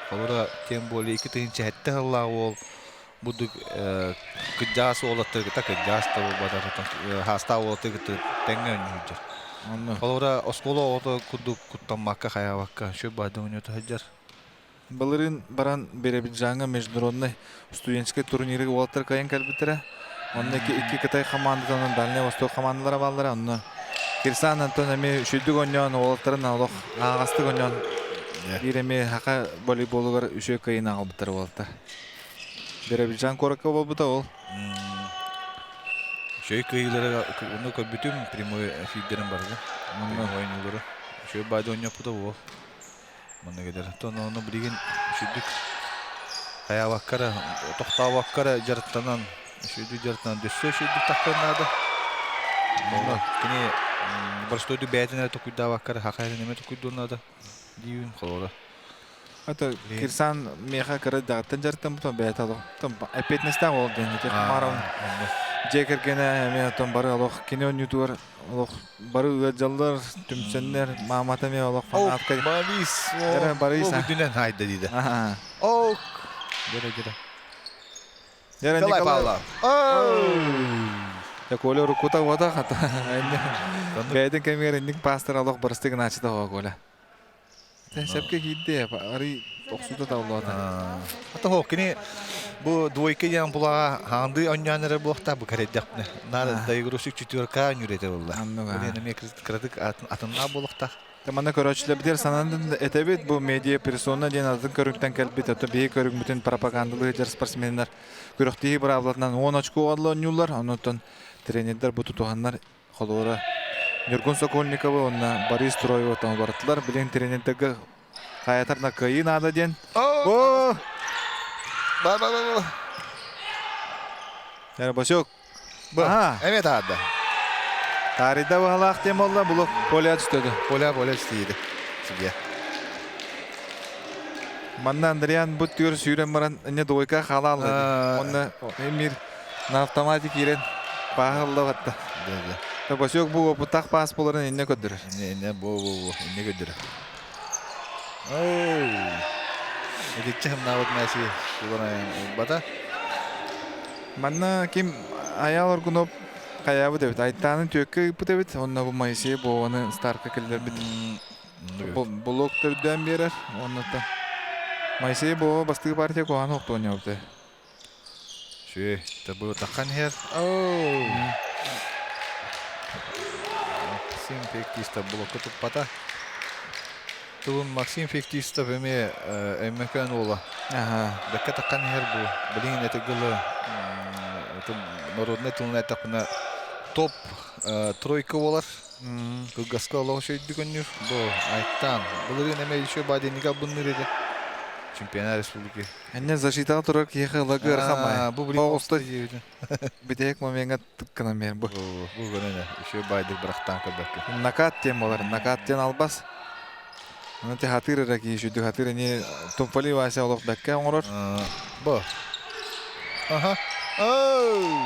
Холобура, тем более 2007 сыллаах уол будук кырдьаҕас уолаттары кытта кырдьаҕас да буолбатар хаастаах уолаттары кытта тэҥҥэ оонньуу Онно. Холобура, оскуола оҕото курдук куттаммакка, хайаабакка үчүгэй баайдык оонньуу сылдьар. Былырыын баран Биробиджаҥҥа международнай студенческий турнирга уолаттар кыайан кэлбиттэрэ. Онно икки Кытай хамаандата, онон Дальнай Восток хамаандалара бааллара. Онно Кирсан Антон эмиэ үчүгдүк оонньоон, уолаттарын олох аһаҕастык оонньоон биир эмиэ саха волейболугар үчүгэй кыайыыны аҕалбыттар уолаттар. Биробиджан куоракка буолбута ол. Үчүгэй кыайыылары ону көрбүтүм прямой эфирдэрин барыта. Онно оонньуулары. Үчүгэй баайды оонньоппута уол. Манна кэлэр. Оттон ону билигин үчүгдүк хайаабакка эрэ, тохтообокко эрэ дьарыктанан, үчүгдүк дьарыктанан дөссө үчүгдүк тахсыан наада. Онно Кини боростуойдук бэйэтин эрэ токуйдаабакка эрэ, саха эрэ эмэ токуйдуон наада диибин холобура. Это Кирсан миэхэ кыра даҕаттан дьарыктаммытым бэйэтэ олох эппиэтинэстээх уол диэн ити Хмаров дьиэ кэргэнэ эмиэ оттон бары олох кини оонньуутугар олох бары ыалдьаллар, түмсэннэр, маамата эмиэ олох фанатка. Борис, Эрэ Борис. Ол үрдүнэн хайда диде. Аха. Ок. Дere дere. Дere Николай Николай. Павлов. Я Коля уруккута уота хата. Бэйэтин кэмигэр инник пастор олох барыстык гынааччыта Коля. Сэпкэ киирдэ, арый охсуута табыллыбата. Ата хоо кини бу двойка диэн булаҕа хаанды онньоон эрэ буохта бу кэрэйдэхпинэ. Наар доигрушек четверка нүрэтэ булла. Анныга. Ол эмиэ кыратык атыннаа буолуохтаах. Манна көрөөччүлэрбитигэр санаан этэбит, бу медиа персона диэн атын көрүҥтэн кэлбит, ото биһи көрүҥмүтүн пропагандалыы сылдьар спортсменнар күрэхтэһии быраабылатынан 10 очко оонньууллар, оннуттан тренердэр бу тутуһаннар холобура Ньургун Сокольниковы уонна Борис Троевы барыттылар. Билигин тренердэргэ хайатарна кыайыы наада диэн. О! Ба ба ба ба. Яра Босюк. Бу. Аха. Эмиэ таарда. Таарыйда быһалаах диэн буолла, булук Коля түстөдү. Коля Коля түстейді. Судья. Манна Андриан бу түөр сүүрэн баран инне двойка хаалаалла. Онно эмир на автомате киирэн пааһылла батта. Да, да. Босюк бу опыттаах паас боларын инне көрдөрөр. Инне инне бу бу бу инне көрдөрөр. Оу. Эдиччэ хымнаабыт мәси бата. Манна ким Аял Аргунов хайаабыт эбит. Айтааны түөккэ ыыппыт эбит. Онно бу Моисей Бованы старка киллэрбит. Блок төрдөөн биэрэр. Оннуттан Моисей Бова бастыгы партия куһаҕан охтуонньообута. Шү, табы таххан иһэр. Оу. Максим Фектистов блокка туппата. Тылын Максим Фектистов эмиэ Өймөкөөн уола. Бэккэ таххан иһэр бу. Билигин этигылы народнай тылын эттэхпинэ топ тройка буолар. Кылгаска олох үчүгэй көннүр. Бу айттаан. Былырыын эмиэ еще баденника бынныр этэ. Чемпионат республики. Энне защитаҕа турар киһиэхэ ыла ыарахан Бу Оҕустар бүтэһик момеҥҥа тыккынан биэр бу. Бу көрөнө еще байдык бырахтаан көрбөккө. Накат диэн буолар. Накат диэн албас. Оны те хатыр эрэ киһи сүдү хатыр эни Тумфали Вася олох бэккэ оҥорор. Бу. Аха. Оу!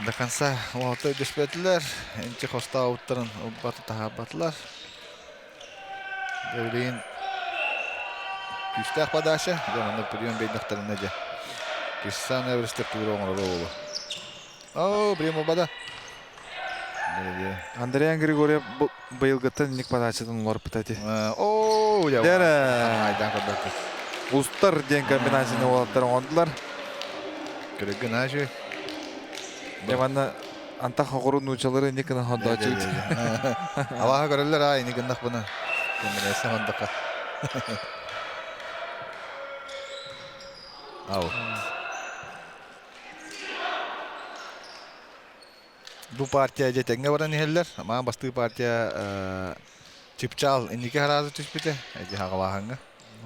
До конца уолаттар өйдөспөтүлэр. Инчи хостаабыттарын ылбаты таһаарбатылар. Билигин күүстээх подача. Дьэ манна прием биэрдэхтэринэ дьэ. Киссан Эверстер тугу оҥороро буолуо. Оо, прием буолбата. Андриан Григорьев быйылгыттан инник подачатын уларыппыта ити. Оо, дьэ. Айдан көрбөккө. Устар диэн комбинацияны уолаттар оҥордулар. Көрөгөн аажы. Дьэ манна антах оҕуру нуучалары инник гынан хондооччубут. Алаһа көрөллөр аа ини гыннахпына. Комбинация хондока. Аут. Бу партия дьэ тэҥҥэ баран иһэллэр. Маан бастыы партия Чыпчаал инники хараазы түспүтэ эдьи хаҕалааһыҥҥа.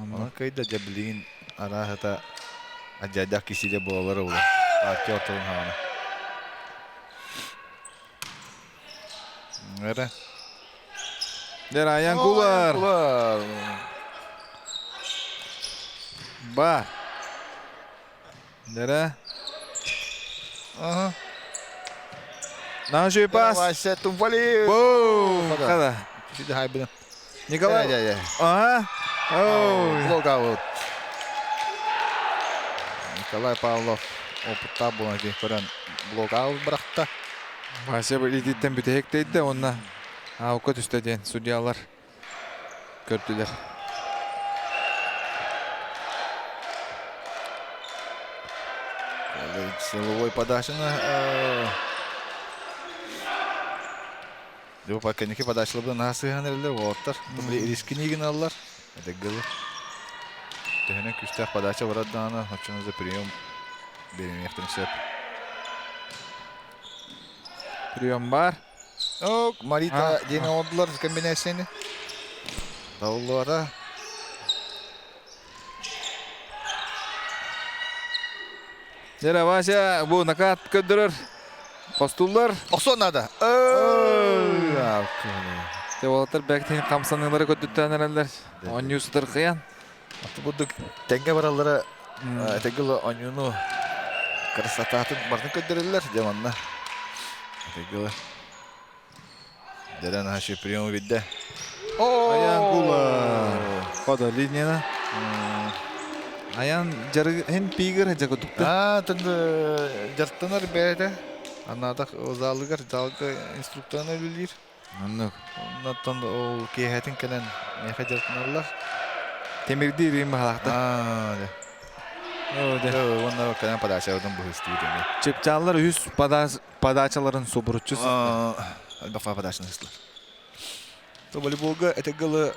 Онон кыйда дьэ билигин арааһата адьайдаах кисиилэ буолалар ула. Партия ортолун хаҕана. Эрэ. Дэр Аян Кулар. Кулар. Ба. Дэрэ. Ага. Наш пас. Вася Тумвали. Бу. Хада. Сюда хайбын. Николай. Ага. Оу. Блокаут. Николай Павлов опыттаах буолан көрөн блокаут бырахта. Вася илиититтэн бүтэһик тэйдэ уонна аукка түстэ диэн судьялар көрдүлэр. Силовой подачаны Дьэ, кэнники подачаларбын наһаа сыһан эрэллэр уолаттар. Рискини гыналлар. Этэггылы. Төһөнөн күүстээх подача барар даҕаны, оччону за прием биэримиэхтэрин сөп. Прием бар. Ок, Марита диэн оҥордулар комбинацияны. Табыллыбата. Дьэ, Вася бу накат көрдөрөр. Хостууллар. Охсон надо. Те уолаттар бэктин хамсаныылары көрдүттэн эрэллэр. Оонньуу сытырхыйан. Аты бурдук тэҥҥэ бараллара этэгил оонньууну красотатын барын көрдөрөллөр дьэ манна. Этэгил Дэрэн аһашы прием видде. Аян кула. Хода линияна. Аян жары хин пигер жако тукта. Аа, тынды жартанар бэйэтэ. Анаатах залыгар залга инструкторынан үлэлиир. Оннук. Оннуттан ол киэһэтин кэлэн миэхэ дьарыктаналлар. Темирдиир им баһалаахта. Аа, дьэ. Оо, дьэ. Уонна кэлэн подачабытын быһыстыы тэҥэ. Чыпчааллар үһүс подачаларын субуруччу сыста. Элбэх подачаны сыстылар. То волейболга этэгылы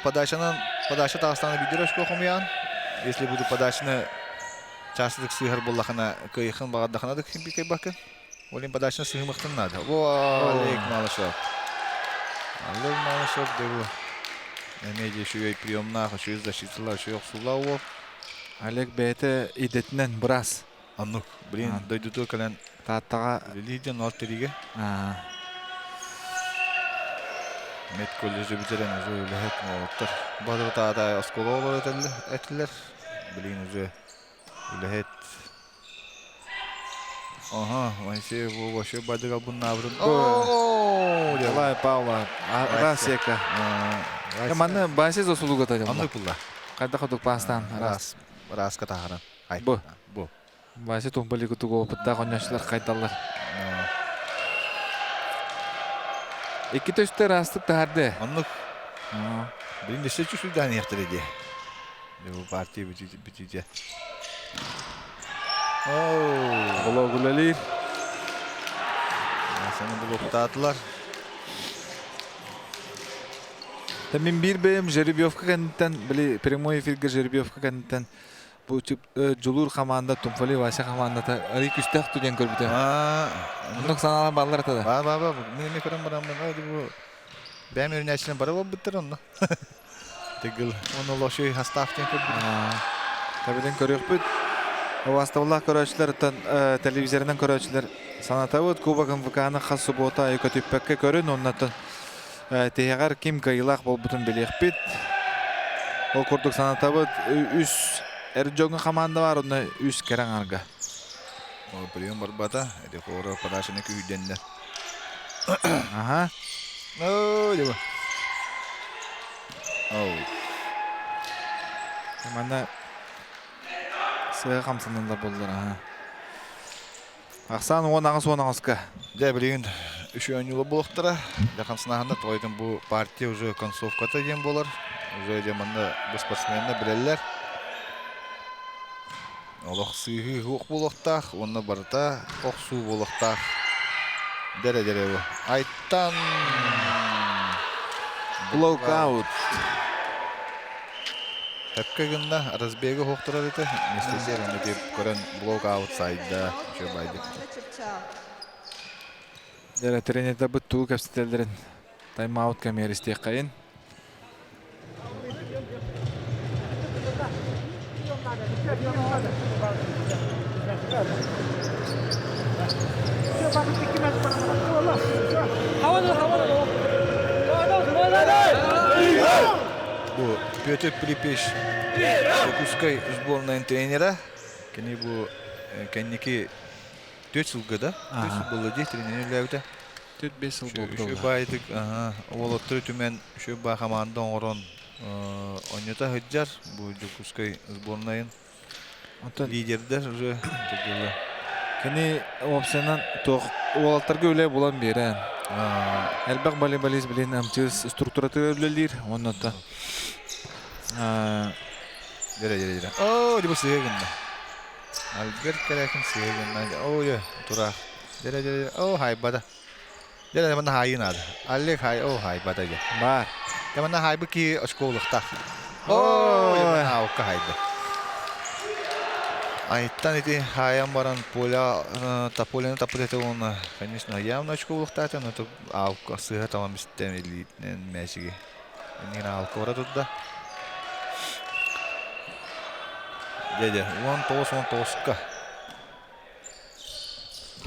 подачанан подача таастааны биир очко хомуйаан. Если буду подачаны чаастык сыыһар буоллахына кыайыхын баҕардахына да ким кыайбаккын. Олин подачаны сыһымахтын надо. Во, Олег Малышев. Олег Малышев дебу. Эмиэ де үчүгэй приемнаах, үчүгэй защиталар, үчүгэй охсуулаах уол. Олег бэйэтэ идэтинэн быраас. Оннук. Блин, дойдутугар кэлэн Тааттаҕа үлэлиир дьон ол тиригэ. Мед колледжы бүтэрэн уже үлэһит уолаттар. Бары таата оскуола олорор этилэр. Билигин уже үлэһит. Ага, Моисеев вообще бадык албыннаабытын. О, Николай Павлов, Расека. Манна Баси заслугата. Оннук булла. Хайдах курдук паастаан. Раз, раска таһаран. Бу. Бу. Вася Тумбали кутугу опыттаах оонньооччулар хайдаллар. Икки төстө ыраастык таһарды. Оннук. Билин өссө чүсүлдээн иһэхтэрэ дии. Бу партия бүтүүтэ. Блок үлэлиир. Саны блоктаатылар. Та мин биир бэйэм жеребьевка кэнниттэн, били прямой эфиргэ жеребьевка кэнниттэн бу Дьулуур хамаанда Тумфали Вася хамаандата арый күстээх ту диэн көрбүтэ. Оннук санаалар бааллар этэ да. Баа баа баа мин эмиэ көрөн бараммын бу бэйэм өрүнээччилэрим бары буолбуттар онно. Тигил оны лоши хастаах диэн көрбүт. Табилен көрүөхпүт. Убаастабыллаах көрөөччүлэр оттон телевизорынан көрөөччүлэр санатабыт Кубок МВК-ны хас субуота айы көтүппэккэ көрүн оннотон тиһэҕэр ким кыайыылаах буолбутун билиэхпит. Ол курдук санатабыт үс эр дьоҥҥо хамаанда баар онно үс кэрэ аҥарга. Прием барбата. Эти хора подачаны күүрдэннэ. Аха. Оо, дьэ. Оу. Манна сыа хамсаналлар буоллар аха. Ахсаан 18 18-ка. Дьэ, билигин үс оонньуулар буолуохтара. Дьэ, хамсанааһында тоҕойдун бу партия уже концовката диэн буолар. Уже дьэ манна бу спортсменнар билэллэр. Олох сыыһыы суох буолуохтаах уонна барыта охсуу буолуохтаах. Дэрэ дэрэ бу. Айттан Блокаут. Сөпкө гынна, разбега суохтурар этэ. Миэстэтигэр онно диэп көрөн блок-аут сайда, үчүгэй байдык. Дэрэ тренердэрбит тугу кэпсэтэллэрин тайм-аут кэмигэр истиэххэйин. Бу Петр Пилипич Дьокуускай сборнайын тренера. Кини бу кэнники 4 сылга да, 4 сыл буолла дии тренер үлэлээбитэ. 4-5 сыл буолбут Үчүгэй баайдык уолаттары түмэн үчүгэй баа хамаанда оҥорон онньото сылдьар бу Дьокуускай сборнайын Онтон лидердэр уже кини уопсайынан туох уолаттарга үлэ булан биэрэн элбэх волейболист билин МЧС структуратыгар үлэлиир уонна Дьэрэ дьэрэ дьэрэ. Оо, дьэ бу сыһыа гынна. Альберт кэлээкин сыһыа гынна. Оо, дьэ, тураах. Дьэрэ дьэрэ оо, хайбата. Дьэ, манна хаайыы наада. Олег хай, оо, хайбата дьэ. Баар. Дьэ, манна хайбыт киһи очколуохтаах. Оо, дьэ, манна аукка хайда. Айттан ити хаайан баран Поля, Тополяны таппыт этэ уонна, конечно, явно очколуохтаата, но аукка сыыһа талан бистэн илиитинэн мээчиги. Иннигин аалка бара турда. Дьэ, дьэ, 19-19-ка.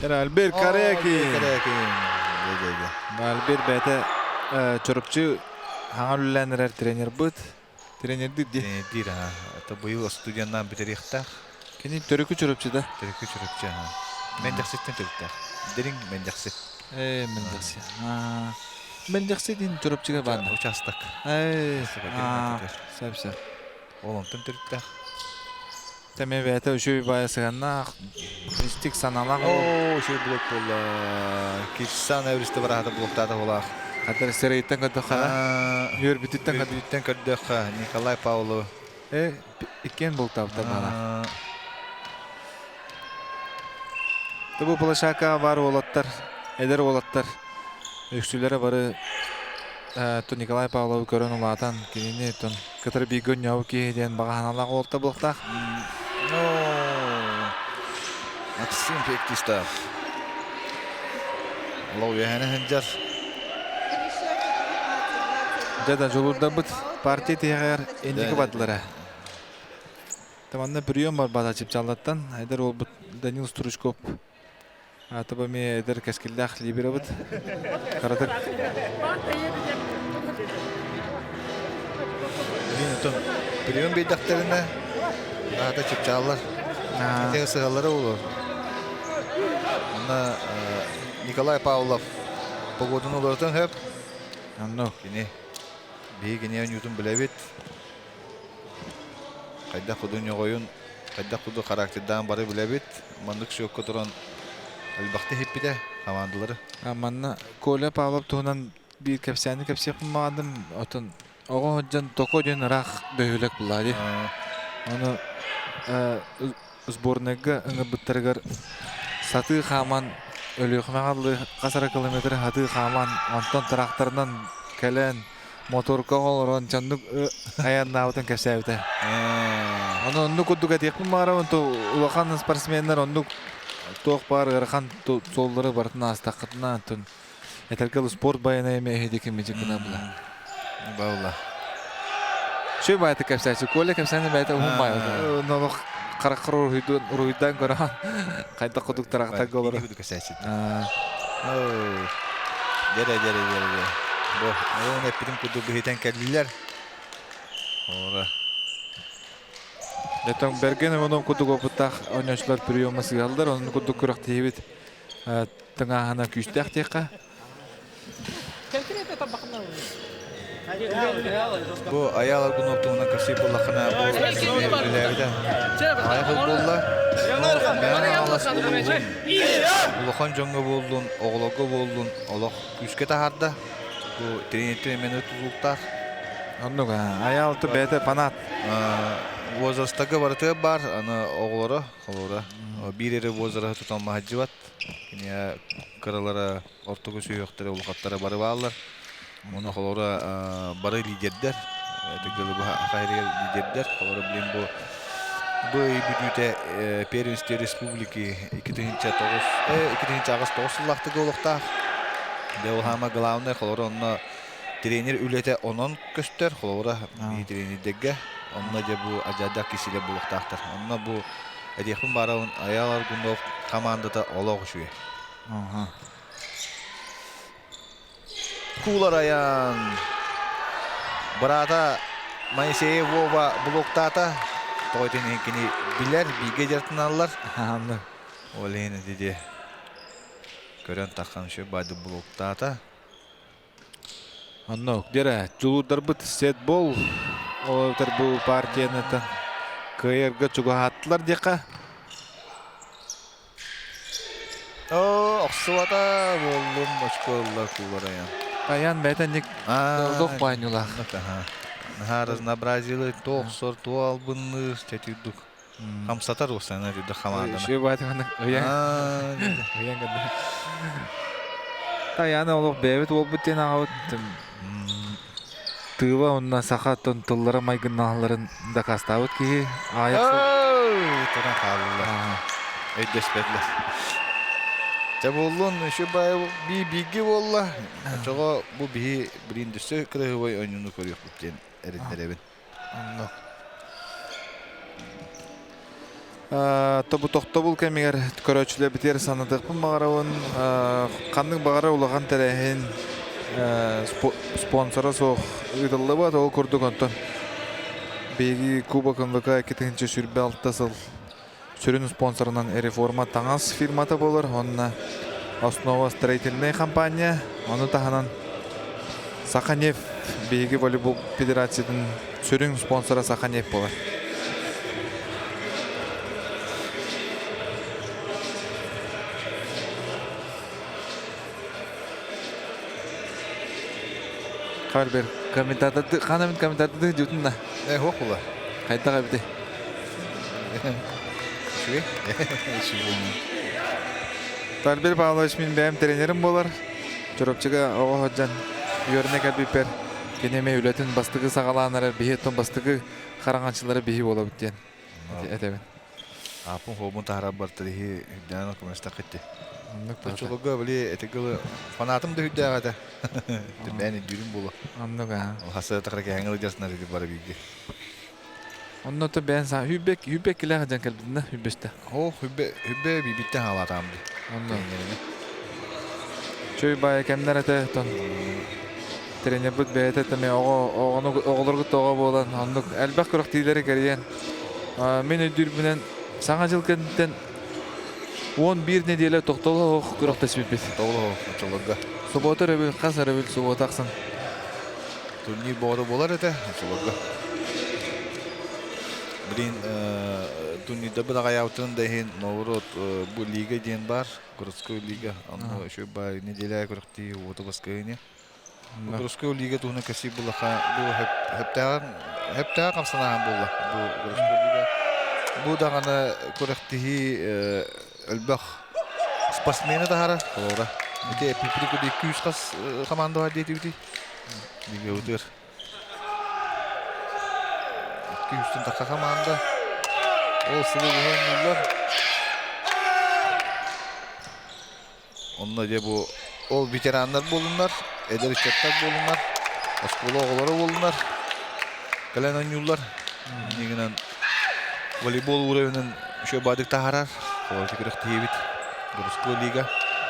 Альберт Карякин. Карякин. Дьэ, дьэ, дьэ. Альберт бэйэтэ Чурапчы хаҥа үлэлээн эрэр тренербыт. Тренердиир дии. Тренердиир, аха. Это быйыл студеннаан бүтэриэхтээх. Кини төрүкү Чурапчы да? Төрүкү Чурапчы, аха. Мэндэхситтэн төрүттээх. Дириҥ Мэндэхси. Ээ, Мэндэхси. Мэндэхси диэн Чурапчыга баар. Участок. Ээ, сөп сөп. Ол онтон төрүттээх. Тэме бэйэтэ үчүгэй баайа сыһыаннаах, истик санаалаах. Оо, үчүгэй блок буолла. Кирсан Эвристе бараата блоктаата булаах. Хатар сирэйиттэн көрдөххө, үөрбүтүттэн үөрбүтүттэн көрдөххө, Николай Павлов. Э, иккиэн бултаабыттар баалаах. Бу площадкаҕа баар уолаттар, эдэр уолаттар үксүлэрэ бары Николай Павловы көрөн улаатан, кинини кытары бииргэ оонньообут киһи диэн баҕа санаалаах уолта буолуохтаах. Максим Феоктистов. Лоу үөһэни сылдьар. Дьэ да дьулуурдарбыт партия тиһэҕэр инники бардылар. Манна прием барбата Чыпчааллаттан эдэр уолбут Данил Стручков Аатыба эмиэ эдэр кэскиллээх либеробыт. Кыратык. Билин отон прием биэрдэхтэринэ аата чыпчааллар. Ити сыһаллара буолуо. Онно Николай Павлов погоданы уларытан сөп. Онно. Кини биһиги кини оонньуутун билэбит. Хайдах курдук ньоҕойун, хайдах курдук характердаан бары билэбит. Маннык счекка туран элбэхтик иһиппитэ хамаандалары. Манна Коля Павлов туһунан биир кэпсээни кэпсиэхпин баҕардым. Отон оҕо сылдьан Токо диэн ыраах бөһүөлэк булла дии. Ону сборнайга ыҥырбыттарыгар сатыы хааман Өлүөхүмэҕэ хас эрэ километр сатыы хааман, онтон тракторынан кэлэн моторка олорон дьоннук айаннаабытын кэпсээбитэ. Ону оннук курдук этиэхпин баҕарабын, то улахан спортсменнар оннук туох баар ыарахан суоллары барытын аастаххытына, онтон этэргэ спорт байана эмиэ эһиги киммичи гына була. Баула. Шөй баайты кэпсээччи. Коля кэпсээнэ бэйэтэ уһун баайы. Онно хараххар уруһуйдаан көрөн хайдах кудук тарахтарга олорор. Кудук кэпсээччи. Дьэрэ, дьэрэ, дьэрэ. Бу, ону эппитим курдук быһыытан кэллилэр. Ора. Нэтон Берген онон кудук опыттаах оонньооччулар приема сыһаллар, онон кудук күрэхтэһиибит тыҥааһына күүстээх диэххэ. Бу Айаал Аргунов туһунан кэпсиир буоллаххына, бу үлэлээбитэ аҕыйах ыл буолла. Мэҥэ Хаҥалас улууһун улахан дьоҥҥо буоллун, оҕолорго буоллун олох күүскэ таһаарда. Бу тренертэн эмиэ тутулуктаах. Оннук Айаал бэйэтэ фанат. Возрастарга барытыгар баар, аны оҕолоро, холобура, биир эрэ возраһы тутан маһадьыбат. Киниэ кыралара ортоку сүһүөхтэрэ улахаттара бары бааллар. Уонна холобура бары лидердэр, Саха лидердэр. Холобура, блин, бу бу ый бүтүүтэ первенство республики 2009 2008 сыллаахтык олохтоох. Дьэ, ол хаама главное, холобура, онно тренер үлэтэ онон көстөр, холобура, тренердэргэ. Онно дьэ бу адьаадах кисилэ булуохтаахтар. Онно бу этиэхпин баарабын Айаал Аргунов хамаандата олох үчүгэй. Куулар айан быраата Моисеев Вова блоктаата. Тоҕо итини кини билэр, бииргэ дьарыктаналлар. Ол иһин ити көрөн таххан үчүгэй баайды блоктаата. Онно дьэрэ дьулуурдарбыт сетбол ол эбэтэр бу партияны кыайарга чугаһааттылар диэххэ. Оо, охсубата буоллум очко ылла куулар айан. Айан бэйэтэ ник дох баанньулаах. Наһаа разнообразилы то охсор, то албынныыр, чэтирдук. Хамсатар уосана үрдүк хамаанданы. Үчүгэй баатыманы ыйан ыйан көрдө. Таяны олох бэйэбит уолбут диэн аҕабыт тыыба онно саха тыллара майгыннаалларын дакаастаабыт киһи аайах Туран хааллылар. Өйдөспөтүлэр. Дьэ буоллун, еще би бииргэ буолла. Очоҕо бу биһи блин өссө кыраһыбай оонньууну көрүөхпүт диэн эрэннэрэбин. Оннук. Тобу тохтобул кэмигэр көрөөччүлэрбитигэр санатыахпын баҕарабын. Ханнык баҕарар улахан тэрээһин спонсора суох ыытыллыбат. Ол курдук онтон биһиги Кубок МВК 2026 сыл сүрүн спонсорунан Реформа таҥас фирмата буолар. Онно Основа строительная компания. Ону таһынан Саханефть биһиги волейбол федерациятын сүрүн спонсора Саханефть буолар. Харбер комментаторды ханамын комментаторды дютунна. Э, хуохула. Хайдах эбити? Үчүгэй. Үчүгэй. Тальбер Павлович мин бэйэм тренерим буолар. Чурапчыга оҕо сылдьан үөрэнэ кэлбиппэр кини эмиэ үлэтин бастакы саҕалаан эрэр биһи оттон бастакы хараҥаччылара биһи буолабыт диэн этэбин. Ааппын хуобун таһарар бартар иһи үрдээн көмөстөххүттэ. Оннук баата. Оччолорго били этигылы фанатым да үрдээх этэ. Түрбээн үрдүүрүм буолуо. Оннук аа. Хаса тахара кэһэҥ ылдьаснар ити бары бииргэ. Онно то бэйэн саа хүббек хүббек килээх дьан кэлбитин да хүббэстэ. Оо, хүббе хүббе бибиттэн хаалаатаам ди. Онно. Чөй баайа кэмнэр этэ тон тренербит бэйэтэ тэме оҕо оҕону оҕолоргут оҕо буолан оннук элбэх күрэхтиилэри кэрийэн мин өйдүүрбүнэн саҥа дьыл кэнниттэн 11 нэдиэлэ тохтоло суох күрэхтэспиппит. Тохтоло суох оччолорго. Субуота өрөбүл хас өрөбүл субуота ахсын. Турнир боҕото буолар этэ оччолорго. Блин, турнирдарбыт аҕайаабытын да иһин наоборот бу лига диэн баар, городской лига. Онно еще баар неделя күрэхтии уоту баскыһыны. Городской лига туһунан кэсии буллаха бу хэптээҕин хэптээҕин хамсанааһын буолла бу городской лига. Бу даҕаны күрэхтиһии элбэх спортсмены таһара холобура. Ити эппиппит күүс хас команда бар диэтибитий? Лига Күүстэн тахса хамаанда. Ол сылы быһа оонньууллар. Онно дьэ бу ол ветераннар буолуннар, эдэр ыччаттар буолуннар, оскуола оҕолоро буолуннар. Кэлэн оонньууллар. Иннигинэн волейбол уровенын еще баадык таһаарар. Холочу күрэхтэһиибит. Городской лига.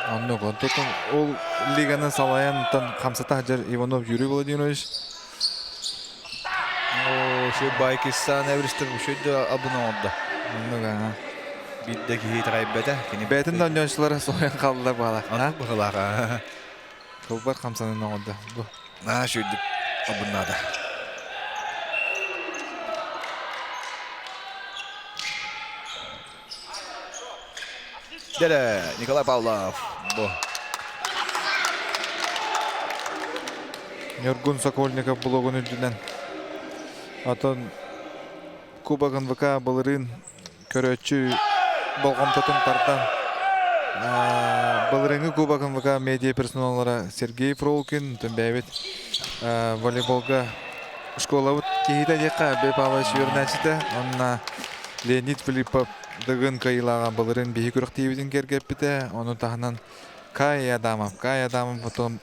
Оннук. Онтон ол лиганы салайан хамсата сылдьар Иванов Юрий Владимирович. Оо, şu Байкистан Эверестер үшөйдө абын оҥордо. Оннук аа. Биирдэ киһи итэҕэйбэтэ. Кини Бэйэтин да оонньооччулара соһуйан хааллылар баҕалаах. Оннук быһылаах. Тылбар хамсанан оҥордо. Бу. Аа, шүйдүк абыннаата. Дere Николай Павлов. Бу. Ньургун Сокольников блогун үрдүнэн. Отон Кубок НВК былырыын көрөөччү болҕомтотун тардан былырыыҥҥы Кубок НВК медиа персоналлара Сергей Фролкин, бэйэбит волейболга школабыт киһитэ диэххэ Б. Павлович үөрэнээччитэ, онно Леонид Филиппов Дыгын кыайыылааҕа былырыын биһи күрэхтиибитин киэргэппитэ, ону таһынан Кай Адамов, Кай Адамов потом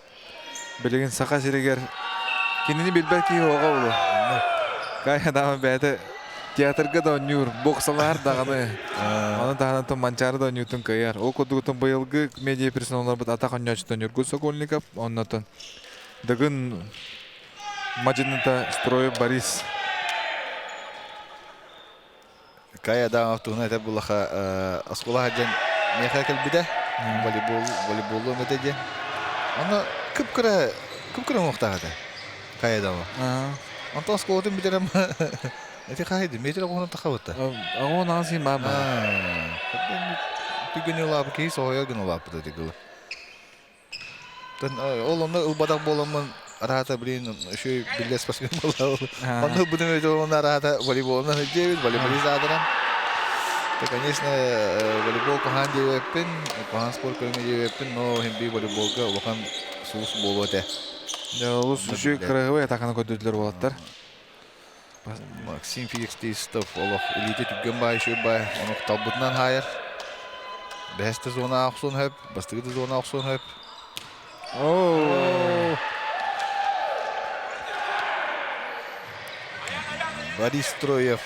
билигин Саха сиригэр кинини билбэт киһи оҕо буолуо. Кай Адамов бэйэтэ театрга да оонньуур, боксалаһар даҕаны. Ону таһынан тон Манчаары да оонньуутун кыайар. Ол курдук быйылгы медиа персоналларбыт атах оонньооччута Ньургун Сокольников, оннотон Дыгын мадьыныта Строев Борис. Кай Адамов туһунан этэр буллаха оскуола сылдьан миэхэ кэлбитэ. Волейбол, волейболлуом этэ диэн. Онно кып-кыра, кып-кыра уҥуохтаах этэ. Кай Адамов. Онтон оскуолатын бүтэрэн эти хаһыйды, метр оҕуһунан тахабыта. Оҕуһун аҕыс баар баар. Түгэн улаапы киһи соһуйар гына улааппыта тигила. Ол онно ылбатах буоламмын араата блин еще биллэ спортсмен буолла. Онно ылбытым өтө онно араата волейболунан сылдьыбыт, волейболист аатыран. То, конечно, волейбол куһаан диэбэппин, куһаан спорт көрүҥэ диэбэппин, но иһин бии волейболга улахан сулус буолуо этэ. Олус үчүгэй кыраһыбай атаканы көрдөрдүлэр уолаттар. Максим Феоктистов олох илиитэ түргэн баай, үчүгэй баай, ону талбытынан хаайар. Бэһэс да зона охсуон сөп, бастакы да зона охсуон сөп. Борис Строев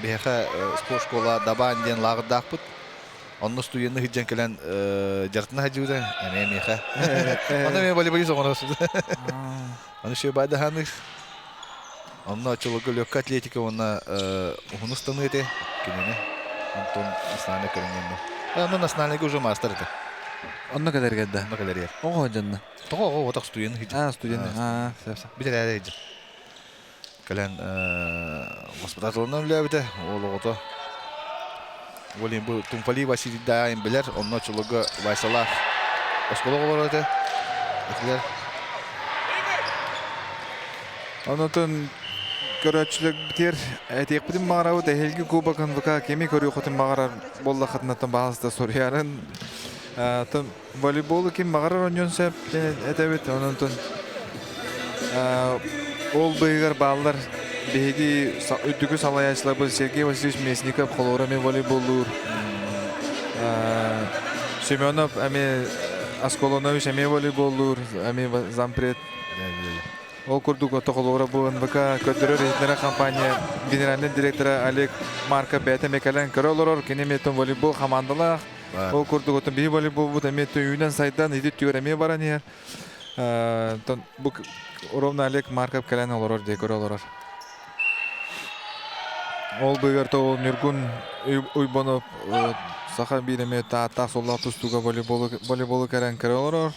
биһиэхэ спорт школа Дабаан диэн лааҕырдаахпыт. Онно студенны сылдьан кэлэн дьартына сылдьыбыта эмиэ миэхэ. Онно эмиэ волейболист оҥоро Аны еще байдаһаныыр. Онно оччолорго легкая атлетика уонна уһун ыстаныы этэ кинини. Онтон национальный көрүҥҥэ. Онно национальныйга уже маастар этэ. Онно кэлэргэр да? Онно кэлэригэр. Оҕо дьонно? Тоҕо оҕо отох студент хиджи. А, студент. А, сөп сөп. Бүтэрээри хиджи. Кэлэн воспитателынан үлээбитэ. Ол оҕото Блин, бу Тумфали Василий Даайын билэр, онно оччолорго Васялаах оскуола оҕолоро этэ. Этилэр. Онотон көрөөччүлэрбитигэр этиэхпитин баҕарабыт эһиилги Кубок НВК кими көрүөххүтүн баҕарар буоллаххытына баҕаста суруйарын. Волейболу ким баҕарар оонньуон сөп диэн этэбит. Онон ол быыһыгар бааллар биһиги үрдүкү салайааччыларбыт Сергей Васильевич Местников холобура эмиэ волейболлуур. Семенов эмиэ Асколонович эмиэ волейболлуур, эмиэ зампред. Ол курдук отохолуора бу НВК көрдөрөр-иһитиннэрэр компания генеральнай директора Олег Марков бэйэтэ эмиэ кэлэн көрө олорор. Кини эмиэ волейбол хамаандалаах. Ол курдук отон биһи волейболбут эмиэ үүнэн сайдан ити түөр эмиэ баран иһэр. Онтон бу ровно Олег Марков кэлэн олорор дии көрө олорор. Ол быыгар то Ньургун Уйбонов саха биир эмиэ тааттаах суоллаах тустууга волейболу волейболу кэрэн көрө олорор.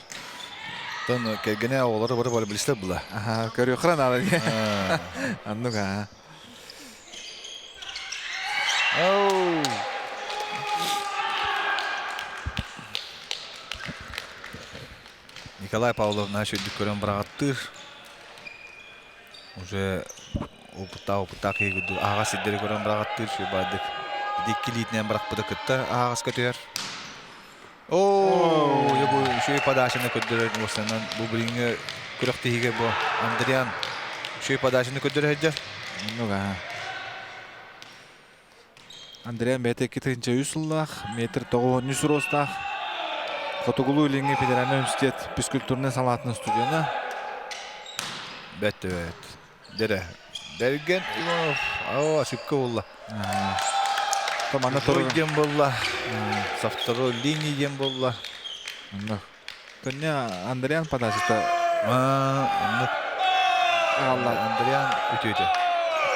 Тон кэргэнэ оҕолоро бары волейболистар була. Аха, көрүөххэ наада дии. Оннук аа. Оу! Николай Павлов наша үрдүк көрөн быраҕаттыыр. Уже опыттаах опыттаах киһи курдук аһаҕас сирдэри көрөн быраҕаттыыр сүбаардык. Икки илиитинэн бырахпыта кытта аһаҕаска түһэр. Оо, бу үчүгэй подачаны көрдөрөр уостанан бу билиҥҥи күрэхтэһиигэ бу Андриан үчүгэй подачаны көрдөрө сылдьар. Ну да. Андриан бэйэтэ 2003 сыллаах, метр 93 ростаах. Хотугулуу-Илиҥҥи федеральнай университет физкультурнай салаатын студена. Бэт бэт. Дэрэ. Бэргэн Иванов, оо, ошибка буолла. Манна Второй диэн буолла. Со второй линии диэн буолла. Тоня Андриан подачата. Оннук. Андриан үтүөтэ.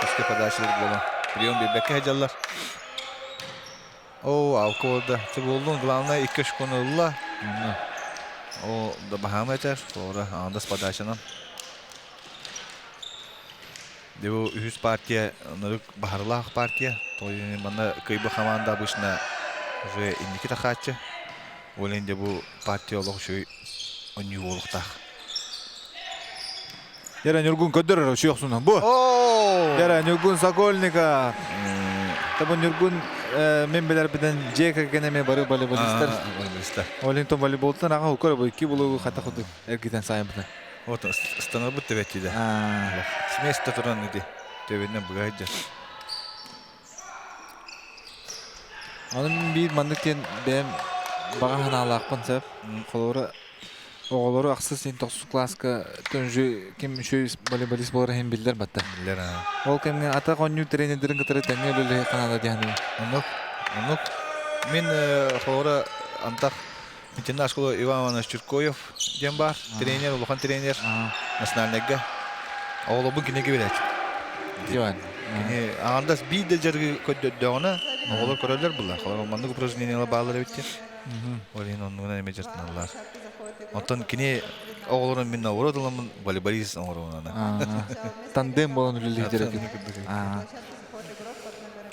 Үскэ подачалар буолан. Прием биэрбэккэ сылдьаллар. Оо, алка буолда. Буоллун, главное, икки очкону ылла. О, да баһаам этэр. Туора, андас подачанан. Дьэ бу үһүс партия ынырык баһарылаах партия. Тоҕо манна кыайбыт хамаанда обычно уже инники тахааччы. Ол иһин дьэ бу партия олох үчүгэй оонньуу буолуохтаах. Дьэрэ Ньургун көрдөр үчүгэй бу. Дьэрэ Ньургун Сокольников. Табы Ньургун мен билэрбинэн дьиэ кэргэн эмиэ бары волейболистар. Волейболистар. Олинтон волейболтан аҕа укар бу икки булугу хата курдук эргитэн сайымпыта. Вот станарбыт төбөттиде. Смесь туран иди. Төбөннөн быга сылдьар. Онон биир маннык диэн бэйэм баҕа санаалаахпын сөп. Холобура, оҕолору ахсыс иһин тохсус кылааска түнжү ким үчүгэй волейболист буолар иһин биллэр батта. Биллэр аа. Ол кэмҥэ атах оонньуу тренердэрин кытары тэҥҥэ үлэлэһи ханаада диэн. Оннук. Оннук. Мин холобура антах Итиннэ школа Иван Иванович Чиркоев диэн баар. Тренер, улахан тренер. Национальнайга. Оҕолорбун кинигэ билээччи. Иван. Кини аҥардас биир да дьарыгы көрдөрдөҕүнэ, оҕолор көрөллөр була. Холобур, маннык упражнениелар бааллар эбит диэн. Ол иһин оннугунан эмиэ дьарыктаналлар. Оттон кини оҕолорун мин наоборот ыламмын волейболист оҥоруунана. Тандем буолан үлэлиир эбит.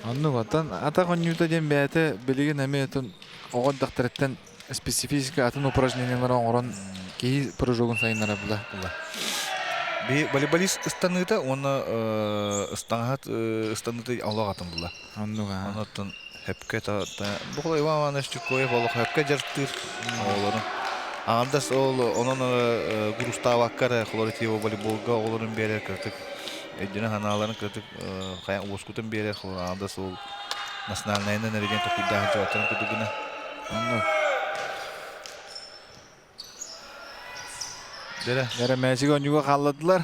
Оннук оттон атах оонньуута диэн бэйэтэ билигин эмиэ оҕо эрдэхтэриттэн специфическай атын упражнениелары оҥорон киһи прыжогун сайыннара була. Би волейболист ыстаныыта уонна ыстаҥаһат ыстаныыта олох атын була. Оннук аа. Онуттан хөпкө та бу Иван Иванович Чукоев олох хөпкө дьарыктыыр оҕолорун. Аҥардас ол онон грустаабакка эрэ хлоритиево волейболга оҕолорун биэрэр кырдык өйдөнө санааларын кырдык хайа уоскутун биэрэр аҥардас ол национальнайынан эрэ диэн толкуйдааһын дьоҕуттарын курдук гына. Онно. Дэрэ. Дэрэ мээчик оонньууга хаалладылар.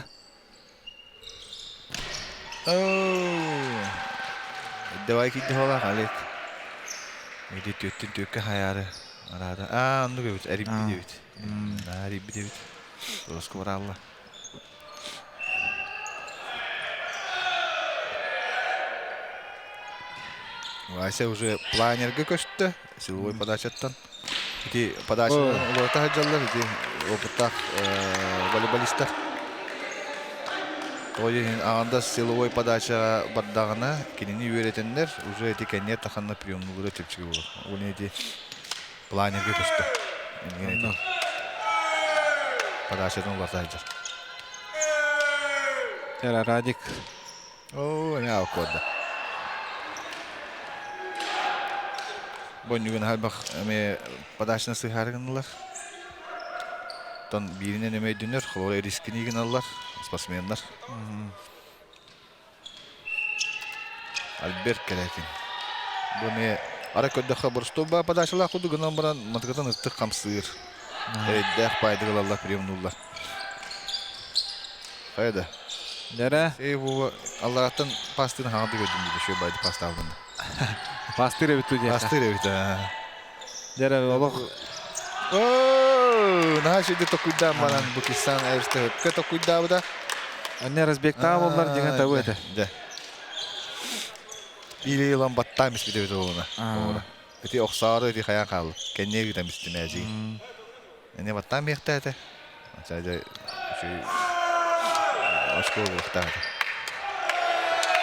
Давай киирдэ хола халет. Миди түөттүн түөккэ хайаары. Араада. Аа, оннук эбит. Эрибит эбит. Аа, эрибит эбит. Роско бараалла. Вася уже планерга көстө, силовой подачаттан. Ити подачаны уларыта сылдьаллар, ити опыттаах волейболистар. Тоҕо диэн аҕанда силовой подача бардаҕына кинини үөрэтэннэр уже ити кэнниэ таханна приемнулара чэпчэки буолар. Уонна ити планерга көстө. Иннигин Подачатын уларыта сылдьар. Чара Радик. Оо, эмиэ алкуорда. Бу онньугун элбэх эмиэ подачаны сыһаары гыннылар. Оттон бииринэн эмиэ өйдөнөр, холобура рискини гыналлар спортсменнар. Альберт Кэлэкин. Бу эмиэ ара көрдөххө боростуой баа подачалаах курдук гынан баран матыкатын ытык хамсыыр. Эрэйдээх баайдык ылаллар, приемнууллар. Хайа да. Дэрэ. Эй бу аллараттан пастырын хаҥа көрдүм диде шөй байды пастаабын. Пастыр эбит диэхэ. Пастыр эбит аа. Дэрэ олох Оо, наһаа үчүгэй токуйдаан баран бу Кисан Эвсте өпкө токуйдаабыта. Анне разбектаа боллар деген табы этэ. Дэ. Или ылан баттаан испит эбит олуна. Ити охсаары ити хайаан хаалла. Кэнниэ ыытан истим ээжиги. Эне баттаан биэхтээ этэ. Ача үчүгэй очко буолуохтаах этэ.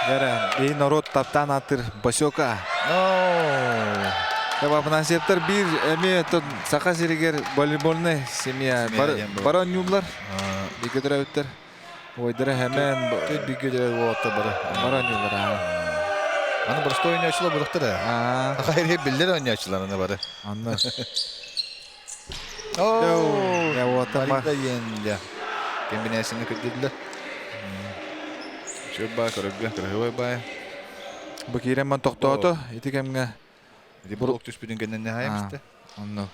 Дэрэ, и народ таптаан ааттыыр Басека. No. Афанасьевтар биир эмиэ Саха сиригэр волейбольнай семья бары оонньууллар. Бииргэ төрөөбүттэр. Ойдара хэмэн Төрт бииргэ төрөөбүт уолаттар бары. Бары оонньууллар. Аны простой оонньоочулар буруктар ээ. Хайыр биллэр оонньоочулар аны бары. Анны. Оо, Я уота Марита Енля. Комбинацияны көрдүллэр. Чөп баа көрөргө, кыраһыбай баа. Бу киирэн ман тохтоото. Ити кэмҥэ Ити блок түспүтүн кэннэ хаайым истэ. Онно.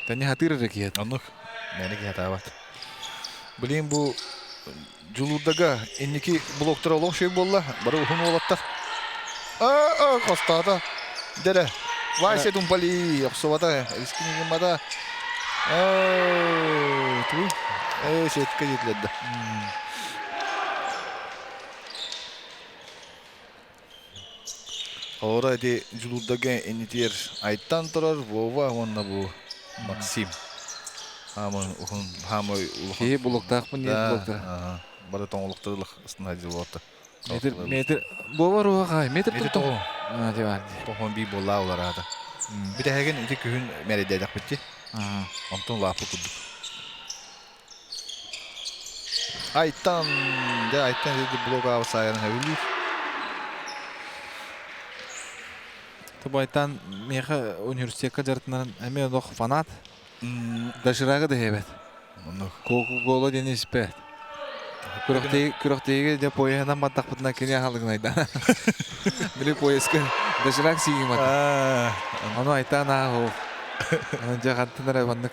Тэни хатыыр эрэ киһи. Оннук. Мэни киһи хатаабат. Блин бу Дьулуурдага инники блоктара олох үчүгэй буолла. Бары уһун уолаттар. А, хостаата. Дэрэ. Вася Думпали охсубата, рискини гыммата. Туй. Э, сетка диэтилэр да. Ора ити Дьулуурдага иннитигэр Айтан турар Вова уонна бу Максим. Хаамай уһун, хаамай улахан. Киһи булуктаахпын диэн блоктара. Бары тоҥолохтор ылах ыстана дьылуота. Метр, метр, Вова руха метр Метр тоҕо. Тохон бии буоллаа улараата. Бүтэһигин ити күһүн мэрэйдээтэхпит Онтон лааппы курдук. Айтан, дэ Айтан dedi блок аабы саайарын хэбилиир. Бу Айтан миэхэ университекка дьарыктанарын эмиэ олох фанат. Доширагы да иһэбэт. Кока-кола диэни испэт. Күрэхтэһиигэ дьэ поеһынан бардахпытына кини аһылыгынайда. Били поездка доширак сиигим ата. Ону Айтан аа Аны дьэ хантан эрэ маннык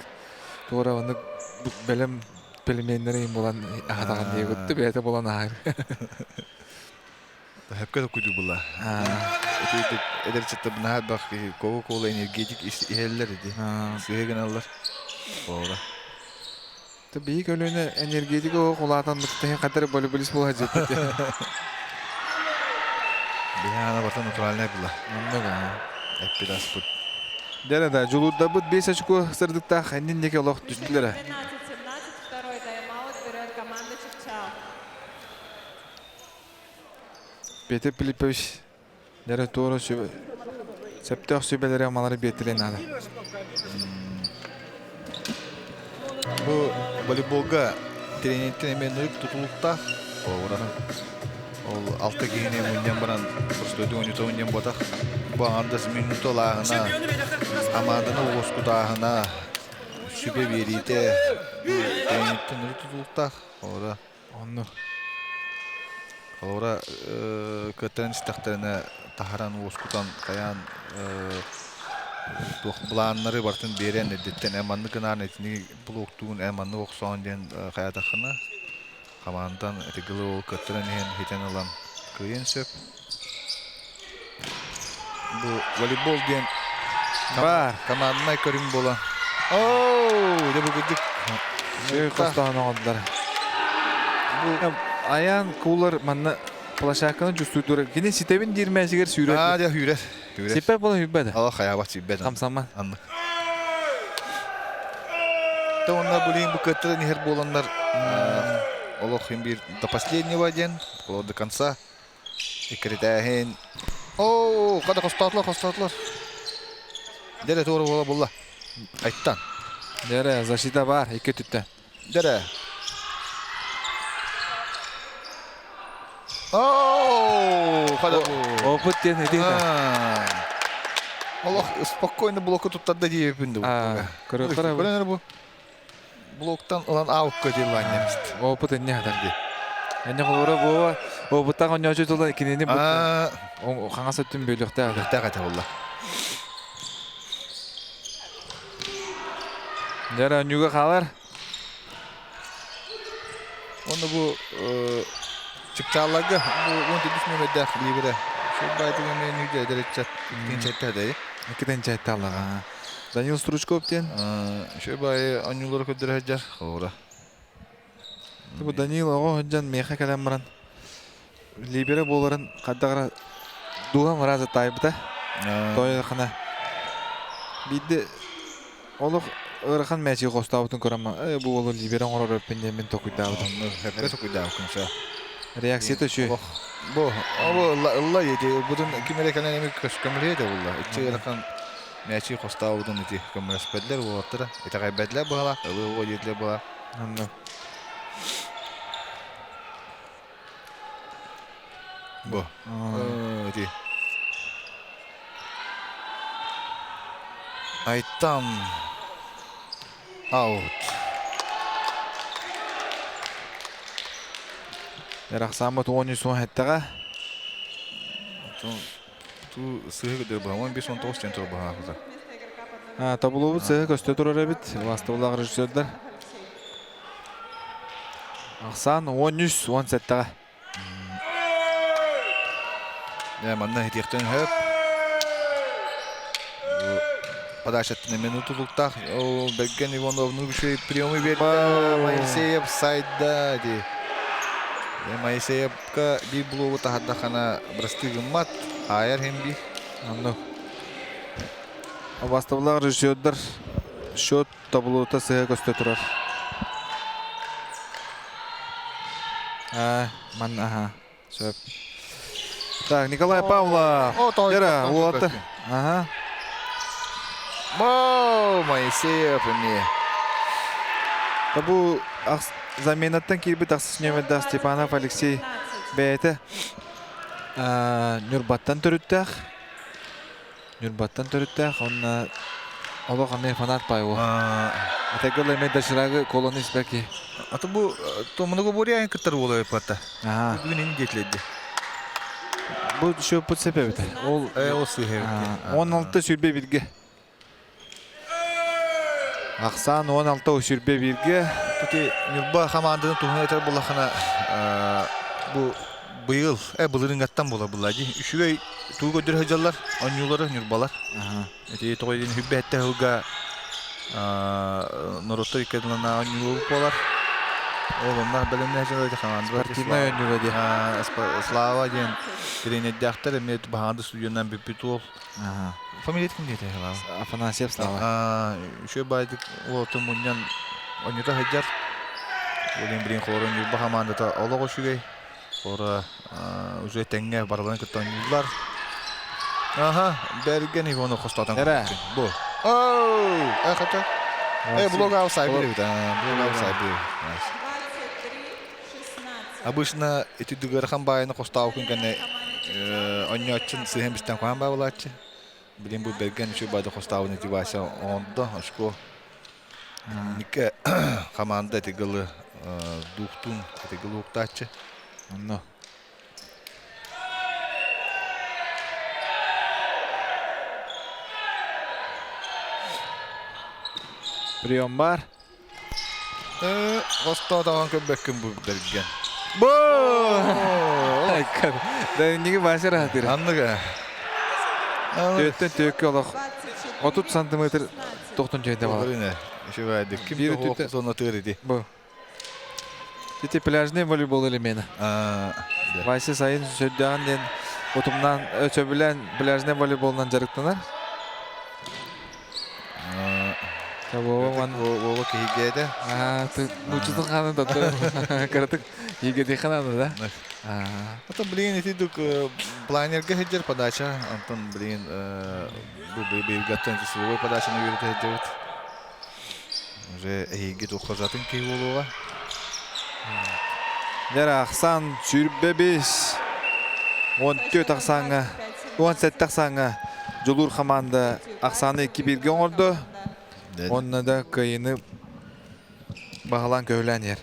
туора маннык бэлэм пельменнэри булан аһатаҕын диэбит бэйэтэ булан аһар. Хөпкө токуйду була. Ити эдэр чыттабынаһар бах киһи кока-кола энергетик иһэллэр ити. Сыһы гыналлар. Ола. Та биһи көлүөнэ энергетик оҕо улаатан быттаһын хатар волейболист буола сылдьыбыт. Биһи барта натуральный була. Оннук Эппит аспыт. Дьэ да, дьулуурдарбыт 5 очко сырдыктаах иннин диэки олох түстүлэр. 12-17, второй тайм-аут берет команда Чепчал. Петр Филиппович дьэ туора сүбэ сөптөөх сүбэлэри амалары биэртилэн наада. Бу волейболга тренерден эмиэ нырык тутулуктаах. Ол алта киһини мунньан баран простойдук ойнута мунньан буотах. Бу аҥардас минута ылааһына, хамаанданы уоскутааһына, сүбэ биэриитэ тренерден нырык тутулуктаах. Олора Оннук. Холобура, кыаттаран истэхтэринэ таһаран уоскутан хайаан туох былааннары барытын биэрэн эрдэттэн эн маннык гынаан итини блоктуун эн маннык охсоон диэн хайаатаххына хамаандан ити гылы ол кыаттаран иһэн хитэн ылан кыайыан сөп. Бу волейбол диэн Баар. команднай көрүҥ буолан. Оо, дьэ бу кырдьык. Үчүгэй хостоон оҥордулар. Бу Айаан куулар манна площадканы чувствуйдур. Кини ситэбин диир мээсигэр сүүрэр. Аа, дьэ сүүрэр. Сүүрэр. Сиппэт буолан сүүрбэт. Ала хайаабат сүүрбэт. Хамсаммат. Аннык. Та онна булин бу кыттыран иһэр буоланнар олох им биир до последнего диэн, до конца Иккиритээһин. Оо, хата хостоотулар, хостоотулар. Дэрэ туора буола булла. Айттан. Дэрэ, защита бар, икки түттэ. Дэрэ. Оо, хата бу. Опыт диэн этиһэ. Олох спокойно блоку туттарда диэбиппин да. Көрөктөр Көрөн бу. Блоктан ылан аукка диэн эмист. Опыт инне хатар ди. Энне холоро буоба опыттаах онньоочу тула кинини хаҥас өттүн бөлүөхтээх. Бөлүөхтээх этэ буолла. Дьэ онньууга хаалар. Онно бу чыпчаалларга бу 14 нүөмэрдээх либере. Шул байтыгын мен үйде эдереччат иккин чайтта дай. Иккитен чайтта аллаға. Данил Стручков диэн. Үчүгэй баайы оонньуулары көрдөрө сылдьар. Холобура. Бу Данил оҕо сылдьан миэхэ кэлэн баран либеро буоларын хайдах эрэ дууһам ыраас таайбыта. Тойохана биирдэ олох ыарахан мээчиги хостообутун көрөн э бу уолу либеро оҥорор эппин диэн мин токуйдаабытым. Сөпкө токуйдаабыккын сэ. Реакцията үчүгэй. Бу бу ылла ылла ити ылбытын ким эрэ кэлэн эми көмөлөһүө да булла. Иччи ыарахан Мээчи хостообутун ити көмөлөспөтүлэр уолаттара итэҕэйбэтилэр быһалаах, ылыы диэтилэр быһа. Онно. Бу. Ити. Айтан аут. Эрахсааммыт 13 17-ҕэ. Ту сыһы көтөр баһа, 15-19 диэн турар баһаахыта. Тобулуубут сыһы көстө турар эбит, властыбылаах режиссердар. Ахсаан 13-17-ҕэ. Дьэ, манна иһитиэхтэн сөп. Подачаттан эмиэ тутулуктаах. Ол Бэргэн Ивановну үчүгэй приемы биэрдэ. Моисеев сайда дии. Моисеевка биир блогу таһардаххына бырастыы гыммат. Хаайар иһин биир. Оннук. Убастабыллаах режиссердар счет таблота сыһа көстө турар. Аа, ман аха. Сөп. Так, Николай Павлов. Гера, уолатта. Ага. Мо, Моисеев эмиэ. Бу заменаттан киирбит ахсыс нүөмэрдээх Степанов Алексей бэйэтэ Ньурбаттан төрүттээх. Ньурбаттан төрүттээх уонна олох эмиэ фанат баай уол. Этэргэ дылы эмиэ доширагы колоны испэки. Аты бу томунугу буряйын кыттар уола эппата. Бүгүн ини диэтилэрди. Бу шөппүт сеп эбит. Ол ол сыыһа эбит. 16 сүрбэ бирге. Ахсаан 16 сүрбэ бирге. Ити Ньурба хамаанданы туһунан этэр буоллаххына бу быйыл былырыыҥҥаттан буола булла дии. Үчүгэй тугу көрдөрө сылдьаллар оонньуулары Ньурбалар. Ити тоҕо диэн хүббэһэттэ сылга норуоттар икки ардыларынааҕы оонньуулар буолар. Ол онно бэлэмнээх дьон хамаандалар Спортивнай оонньууга диэн. Слава диэн тренердээхтэр эмиэ баһаанды студионан бүппүт уол. Фамилия ким диэтэ Слава? Афанасьев Слава. Үчүгэй баайдык уолатын мунньан оонньута сылдьар. Ол билин холорун Ньурба хамаандата олох үчүгэй. Ора уже тэҥҥэ барыларын кытта оонньууллар. Аха, Бэргэн Иванов хостотон. Эрэ. Бу. Оу, эхата. Э, блок аусай билебит. Блок аусай билебит. Обычно ити дыгырхан баайыны хостоокун кэннэ онньооччун сыһан бистэн куһаан баабылааччы. Билин бу Бэргэн үчүгэй баайды хостообун ити Вася оҥордо, очко. Нике команда ити гылы дуухтуун ити гылы уктааччы. Онно. Прием бар. Хостоо көрбөккүн бу бэргэн. Бу! Да ниги Вася раһатыр. Анныга. Төттен төккө олох 30 сантиметр тохтон жайда бар. Үчүгэйдик. Ким Биир да өттүттэн- зона тыыр ити. Бу. Ити пляжный волейбол элемена. Вася сайын сөддөҕөн диэн утумнаан сөбүлээн пляжный волейболунан дьарыктанар. Вова ман Вова киһигээтэ. Нууччатын хаанын татты кыратык егетихананы да. Ата блин ити дук планерга сылдьар подача. Антон блин бу быйылгаттан силовой подачаны үөрэтэ сылдьабыт. Уже эһиги туххазатын киһи буолуоҕа. Дьэ ахсаан 25 14 ахсааҥҥа 17 ахсааҥҥа Дьулуур хамаанда ахсааны икки бииргэ оҥордо. Онно да кыайыыны баһылаан көһүлээн иһэр.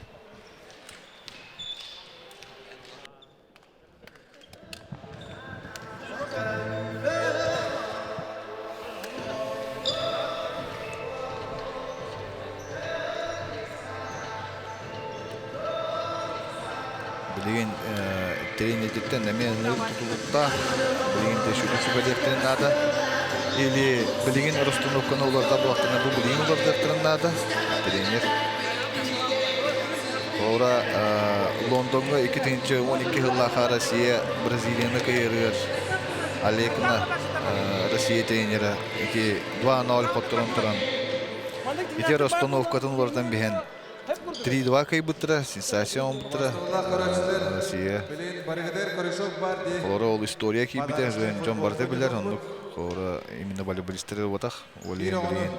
Билигин тренердиттэн эмиэ ынырык тутулуктаах. Билигин де сүрүн сүбэлиэхтэрин наада. Или билигин расстановканы уларда буоллахтарына бу билигин улардыахтарын наада. Тренер. Ора Лондоҥҥа 2012 сыллаахха Россия Бразилияны кыайарыгар Олекна Россия тренера ити 2-0 хотторон туран ити расстановкатын уларытан биһэн 3-2 кыайбыттара, сенсация оҥорбуттара Россия. Олоро ол история киирбитэ, дьон барыта билэр, оннук олоро именно волейболисттар ылбатах, ол иһин билигин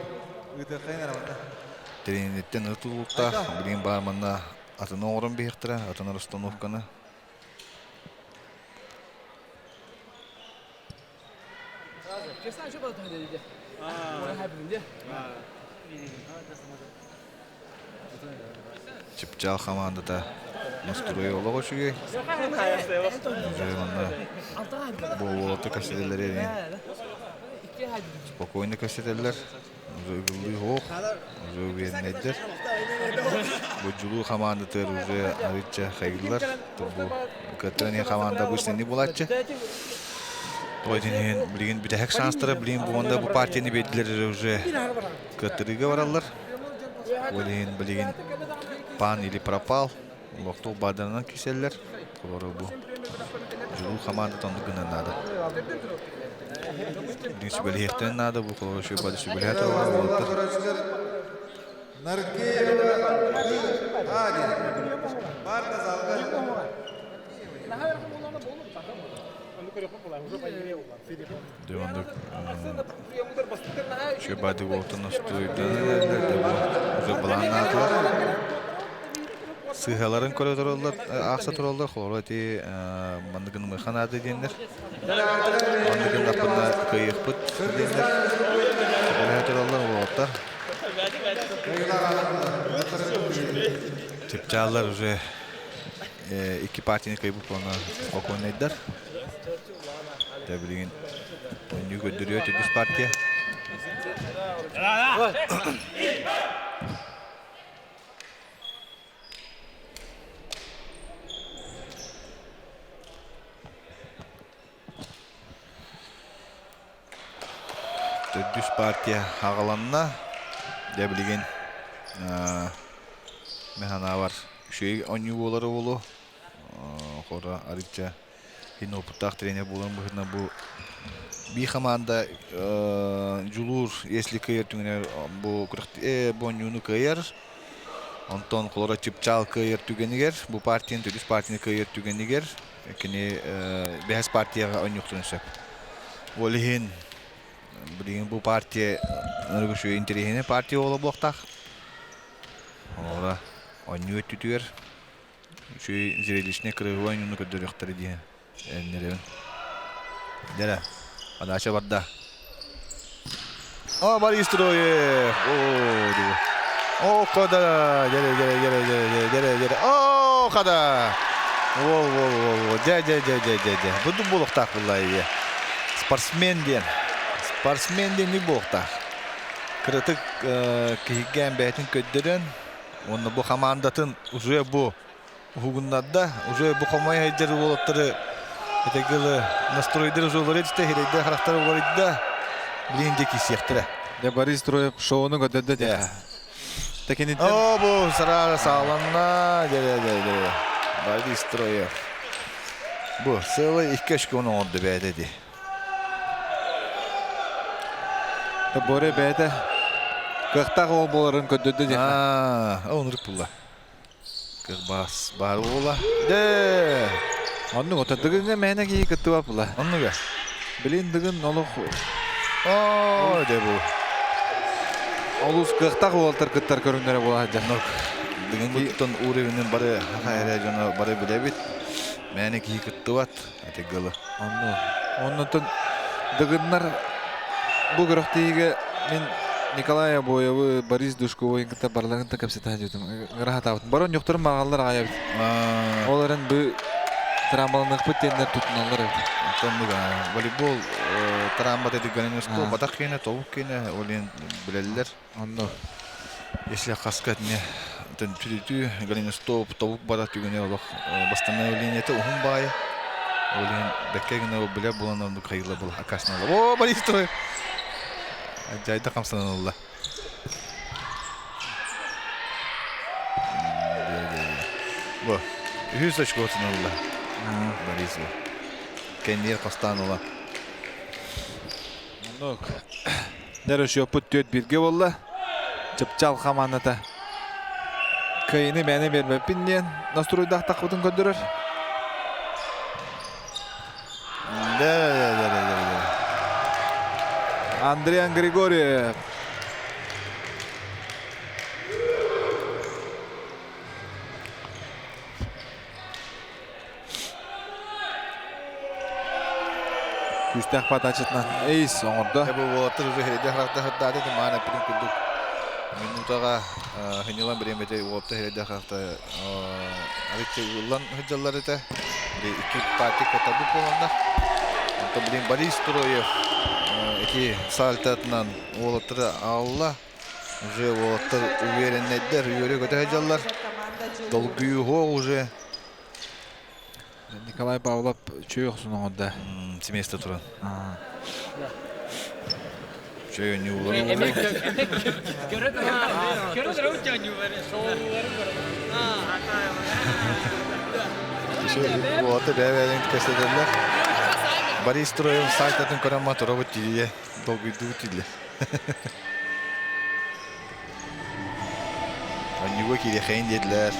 Тренериттэн ытыллыбыттаах, билигин баар манна атыны оҥорон биһиэхтэрэ, атын расстановканы. Чыпчаал хамаандата настрой олох үчүгэй. Уже манна буолуота кэпсэтэллэр спокойно кэпсэтэллэр. Уже ыгыллыы суох, уже увереннайдар. Бу Дьулуу хамаандатыгар уже арыычча хайгыллар. Бу кыттан хамаанда бу истинни булааччы. Тоҕо иһин билигин бүтэһик шанстара билигин бу уонна бу партияны биэрдилэр уже кыттырыыга бараллар. Ол иһин билигин пан или пропал олохтоох бааданан киирсэллэр. Олору бу Дьулуу хамаандата оннук гынан наада. Билигин сүбэлэһиэхтэрин наада бу холоро сүбэ сүбэлэһэ тураллар уолаттар. Дьэ оннук Шөбады уолтан остуойданан уже былааннаатылар. Сыыһаларын көрө тураллар, аахса тураллар, холоро ити манныгын мыха наада диэннэр. Манныгын аппына кыайыахпыт диэннэр. Сүбэлэһэ тураллар уолаттар. Чыпчааллар уже икки партияны кыайбыт уонна спокойнайдар. Дэ билигин оонньуу көрдөрүө төрдүс партия. Төрдүс партия аҕаланна. Дьэ билигин мин санаабар үчүгэй оонньуу буолара буолуо. Хора арыычча иһин уопуттаах тренер буолан быһыытынан бу биир хамаанда дьулуур если кыайар түгэнэр бу бу оонньууну кыайар. Онтон холоро чыпчаал кыайар түгэнигэр бу партияны төрдүс партияны кыайар түгэнигэр кини бэһис партияҕа оонньуохтун сөп. Ол иһин билигин бу партия үчүгэй интэриэһинэй партия буола буолуохтаах. Холобура оонньуу өттүтүгэр үчүгэй зрелищнэй кырыһыба оонньууну көрдөрүөхтэрэ диэн эрэннэрэбин. Дьэрэ, подача барда. О, Борис Троев! О, О, кода! Дьэрэ, дьэрэ, дьэрэ, дьэрэ, дьэрэ, дьэрэ. О, кода! Вол, вол, вол, вол. Дьэ, дьэ, дьэ, дьэ, дьэ, дьэ. Буду буолуохтаах булла ийэ. Спортсмен диэн. Спортсмен диэн не буолуохтаах. Кыратык киһигэн бэйэтин көрдөрөн, уонна бу хамаандатын уже бу уһугуннарда. Уже бу хомой хайдыр уолаттары этегылы настройдары уже уларытта, хирейде харахтары уларытта. Билин де кисиэхтэрэ. Дьэ Борис Троев шоуну көрдөрдө дьэ. Тэкиниттэн О, бу сарара сааланна. Дьэ, дьэ, дьэ. Борис Троев. Бу сылы икки очкону оҥорду бэйэтэ дии. Боря бэйэтэ кыахтаах уол буоларын көрдөрдө диэххэ. Аа, оннук булла. Кырбас баар буола. Дэ! Оннук ото дыгыҥҥа мээнэ киһи кыттыбат була. Оннуга. Билин дыгын олох Оо, дэ бу. Олус кыахтаах уолтар кыттар көрүҥнэрэ буола сылдьар. Оннук. Дыгын буттан уровенин бары хаха эрэ дьоно бары билэбит. Мээнэ киһи кыттыбат. Этигылы. Онну. Оннутун дыгыннар бу күрэхтэһиигэ мин Николай Обоевы, Борис Душковы кытта барыларын да кэпсэтэ сылдьыбытым. Ыҥыра сатаабытым. Бары онньуктарын мааҕаллар аҕай эбит. Ол эрэн бу трамбаланыахпыт диэннэр тутуналлар эбит. Оннук волейбол трамбата диггэнин усту батах киэнэ, тобук киэнэ ол иһин билэллэр. Онно. Если хаска не түрүтүү голеностоп тобук бара түгэнэ олох восстановлениета уһун баайы. Ол иһин бэккэ гына билэр буолан оннук хайыла был акасналар. О, Борис Троев! Жайда хамсанан ылла. Бу үһүс очкотун ылла. Борис бу. Кэнниэр хостаан ыла. Оннук. Дөрөшүөппүт түөрт бииргэ буолла. Чыпчаал хамаандата кыайыыны мээнэ биэрбэппин диэн настроуйдаахтахпытын көрдөрөр. Андриан Григорьев. Күүстээх подачатынан эйс оҥордо. Бу уолаттар уже херейде харахта хырдааты маан эппитин курдук минутаҕа хыньылан бириэмэтэ уолаттар херейде харахта арычча ыллан сылдьаллар этэ. Икки партия кытарбыт буоланнар. Онтон билин Борис Троев ити сальтатынан уолаттары аалла. Уже уолаттар увереннэйдэр, үөрэ-көтө сылдьаллар. Долгуйуһуох уже. Николай Павлов үчүгэй охсун оҥордо. Семейство туран. Үчүгэй ньуулар. Уолаттар бэйэ-бэйэлэрин кэпсэтэллэр. Борис Троев сайтатын көрөн моторобут тиийэ, долгуйдубут тиийэ. Анньууга киириэхэйин диэтилэр.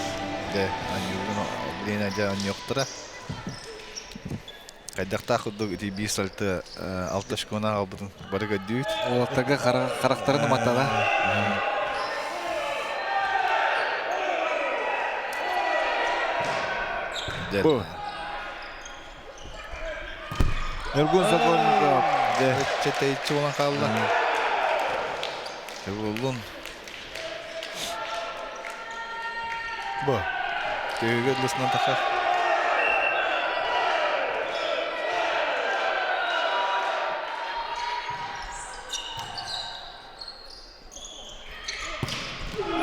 Дьэ, анньуугун билигин дьэ анньыахтара. Хайдахтаах курдук ити биир сальты алта очкону аҕалбытын бары көрдүүт. Уолаттарга харахтарын уматала. Бу. Ньургун Сокольников. Дьэ, тэйиччи буолан хаалла. Буоллун. Бу. Төһүгэр лысынан тахар.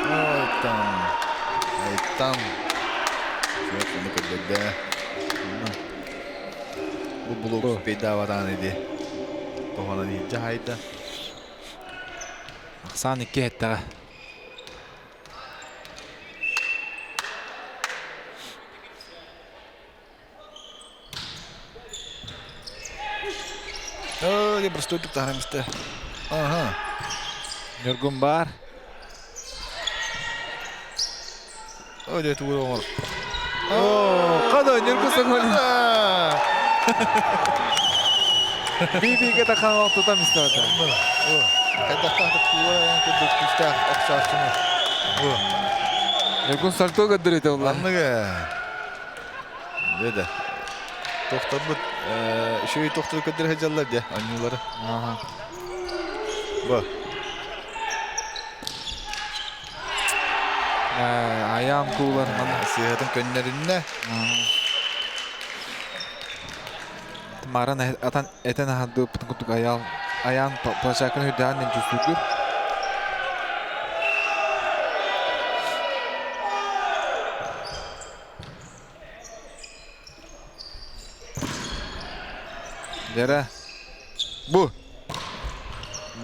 Айтан. Айтан. Суох көрдөрдө. Бу блок пейдааватаан иди. Тоһонон иһдьэ хайда. Ахсаан икки эттэҕэ. Оо, простойдук таһарам истэ. Ага. Ньургун баар. Оо, дьэ тугу оҥор. Оо, хадо Ньургун Соколин. Би-бигэ тахаҕа тутам истэҕэ. Хайдахтаах тугу курдук күүстээх охсооччуну. Ньургун сальто көрдөрүтэ улла. Анныга. Деді. Тохторбут үчүгэй тохтору көрдөрө сылдьаллар дьэ оонньуулары. Бу. Айаан куулар сыыһатын көннөрүннэ. Маран атан этэн аһардыыппытын курдук айаал айаан площадканы үрдээн чувствуйдур. Дьэрэ. Бу.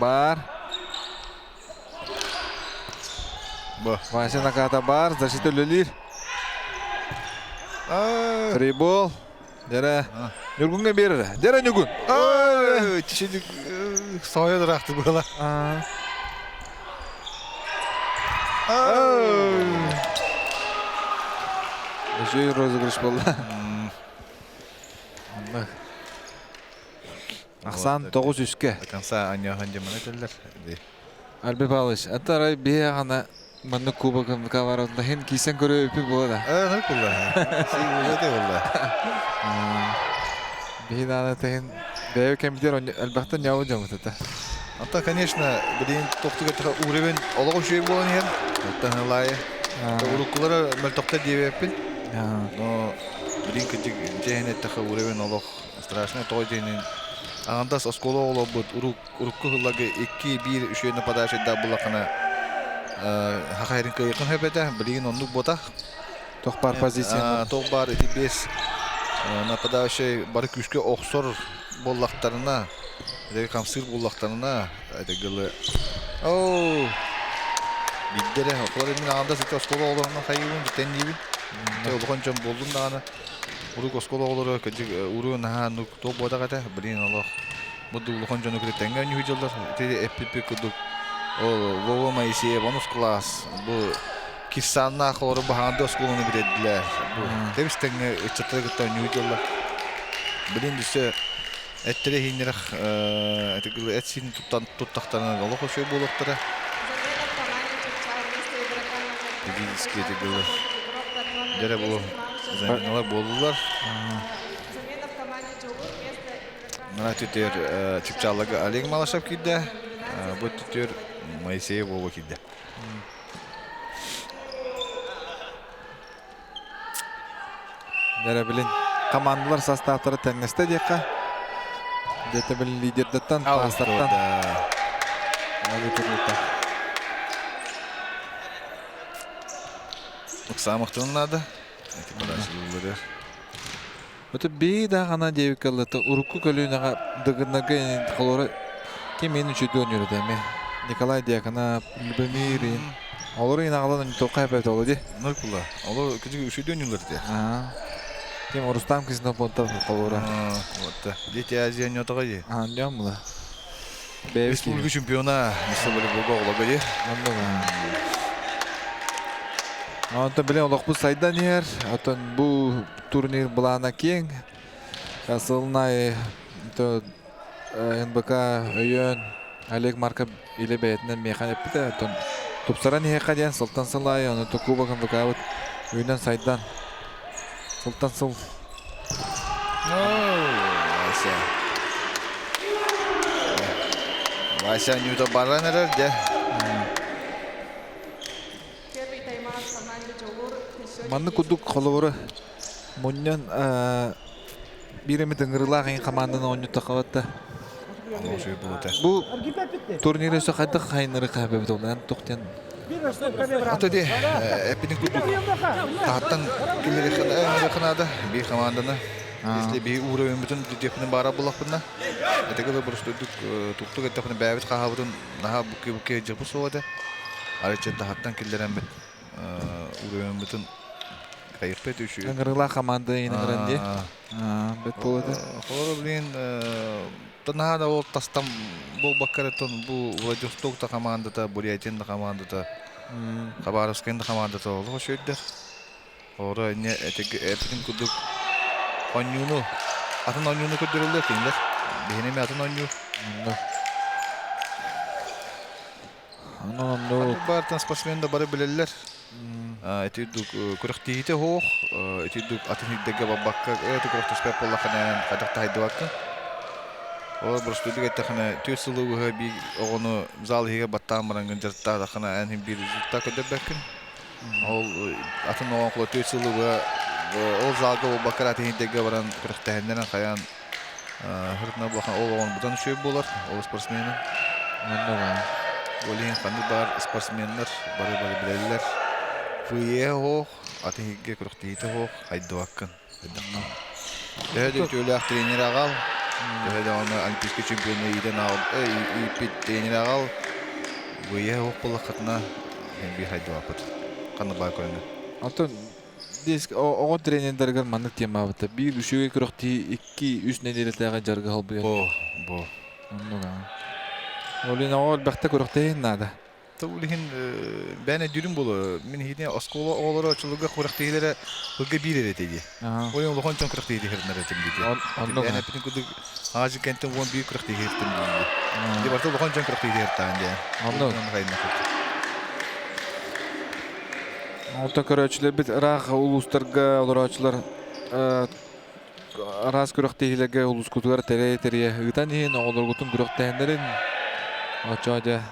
Бар. Бу. Вася Наката бар. Защита үлэлиир. Фрибол. Дьэрэ. Ньургунга биэрэр. Дьэрэ Ньургун. Сойо дыраахты буола. Үчүгэй розыгрыш буолла. Ахсан 9 үскэ. До конца аньохан дьамана этэллэр. Альберт Павлович, ата арай биһи ана маннык кубок МК хин кисэн көрө үпү буола да. Э, ну кулла. Си улете болла. Биһи даана тахин бэйэ кэмитер элбэхтэн ньабы дьомут это. Ата, конечно, билин тохтуга уровень олоҕу үчүгэй буолан иһэр. Оттон ылайы. Уруккулара мөлтөхтөр диэбэппин. Но билин кырдьык дьэһин эттэхэ уровень олох страшный тоҕо диэнин аҥардас оскуола оҕолорбут урукку сылларга икки биир үчүгэй нападающийдаах буллаххына хахайрын кыайыаххын сөп этэ. Билигин оннук буотах. Туох баар позицияны. Туох баар ити биэс нападающий бары күүскэ охсор буоллахтарына, хамсыыр буоллахтарына, это Оо, биирдэрэ оҕолор мин аҕамда сити оскуола оҕолорунан хайыыбын бүтэн диибин. Улахан дьон буоллун даҕаны. Урук оскуола оҕолоро кырдьык уруу наһаа нук туох буотах этэ. Блин олох бу улахан дьону кытта тэҥҥэ оонньуу дьыллар. Ити эппиппит курдук ол Вова Моисеев онус класс бу Кирсаннаах олору баһаанды оскуоланы бүтэрдилэр. Бу тэбис тэҥҥэ ыччаттары кытта оонньуу дьыллар. Блин өссө эттэрэ иһиннэрэх эт сиин туттан туттахтарына олох үчүгэй буолуохтара. Физически этигылы дьэрэ бу заменалар буоллулар. Мына түтүөр Чыпчааллага Олег Малышев киирдэ. Бу түтүөр Моисеев Вова киирдэ. Дьэрэ билин командалар састааптара тэҥнэстэ диэххэ. Где-то билин лидердаттан, паастартан. Ыксаамахтарын наада. Эти подачалыыллары. Ото бии даҕана диэбиккэ ыллата урукку көлүөнэҕэ Дыгыннарга холоро ким мин үчүгэй оонньуур этэ эмиэ Николай Дьяконов, Любомир олору инаҕалан тоққа эпэт оло ди. Нойкула. Олор кыжык үчүгэй оонньуулар этэ. Ким Рустам Ксенофонтов холоро. Вот. Дети Азия ньотоҕо ди. Аанньоон була. Республика чемпиона мисс волейболга оҕолорго ди. Онтон билин олохпут сайдан иһэр. Оттон бу турнир былаана киэҥ. Сылнай НБК өйөөн Олег Марков илэ бэйэтинэн миэхэ эппитэ. Оттон тупсаран иһиэххэ диэн сылтан сыл аайы ону Кубок НБК-быт үүнэн сайдан сылтан сыл Вася. Вася Ньюта баран эрэр дьэ. Маннык курдук холобура мунньан биир эмит ыҥырыылаах иһин хамаанданы оонньоттоххо Бу турнир өссө хайдах хайыннары хаһабэбит ол эн туох диэн Ата ди эппитин курдук таһаттан киллэриэххэ биир хамаанданы если биһи уровеньбытын диэхпинэ баара буллахпына этэ просто туктук эттэхпинэ бэйэбит хаһаабытын наһаа букки-букки дьыбы суох этэ арычча таһаттан киллэрэммит уровеньбытын хайыппыт үчү ыҥырыылаах хамаанда иһин ыҥыран дии бэт буолуо Холоро блин наһаа да ол тастан буолбакка эрэ бу Владивосток да командата, Бурятин да командата, Хабаровскай да командата олох үчүгэйдэр. Оро инне эпитин курдук оонньууну атын оонньууну көрдөрөллөр кинилэр. Биһини эмиэ атын оонньуур. Онон онно Баартан спортсмен да бары билэллэр. Ити күрэхтиһиитэ суох, ити атын сирдэргэ барбакка, ити күрэхтэспэт буоллаххына хайдах да хайдыбаккын. Ол боростуойдук эттэххинэ, түөрт сылы быһа биир оҕону зал иһигэр баттаан бараҥҥын дьарыктаатаххына, эн биир результат көрдөрбөккүн. Ол атын оҕоҥ холо түөрт сылы быһа ол залга буолбакка атын сирдэргэ баран күрэхтэһиннэрэн хайаан Хырытына улахан ол оҕон быдан үчүгэй буолар, ол спортсмены. Ол иһин ханнык баар спортсменнар бары-бары билэллэр. ФИЭ оһох, атын иһиргэ күрэхтэһиитэ оһох, хайдыбаккын. Төһө да үтүөлээх тренер аҕал, төһө да оны олимпийский чемпиону иитэн аҕал, ииппит тренер аҕал, ФИЭ оһох буоллаххытына, биир хайдыбаппыт. Ханна баар көрүҥэ. Оттон Диск оҕо тренердэригэр маннык темабыта. Биир үчүгэй күрэхтии 2-3 нэдиэлэтээҕи дьарыгы холбуйар. Бо, бо. Оннук аа. Ол иһин оҕо элбэхтэ күрэхтэһин наада. Ол иһин бэйэн өйдүүрүм буолуо. Мин иһини оскуола оҕолоро оччолорго күрэхтэһиилэрэ ылга биир эрэ этэ дии. Ол иһин улахан дьон күрэхтэһиитэ хирнэр этим дии. Оннук. Бэйэн эппитин курдук аажы кэнтэн 11 күрэхтэһии хиртим дии. Ди барыта улахан дьон күрэхтэһиитэ хиртаан дии. Оннук. Онтон көрөөччүлэрбит ыраах улуустарга олорооччулар араас күрэхтэһиилэргэ улуускутугар тэрийэ-тэрийэ ыытан иһин оҕолоргутун күрэхтэһиннэрин оччоҕо дьэ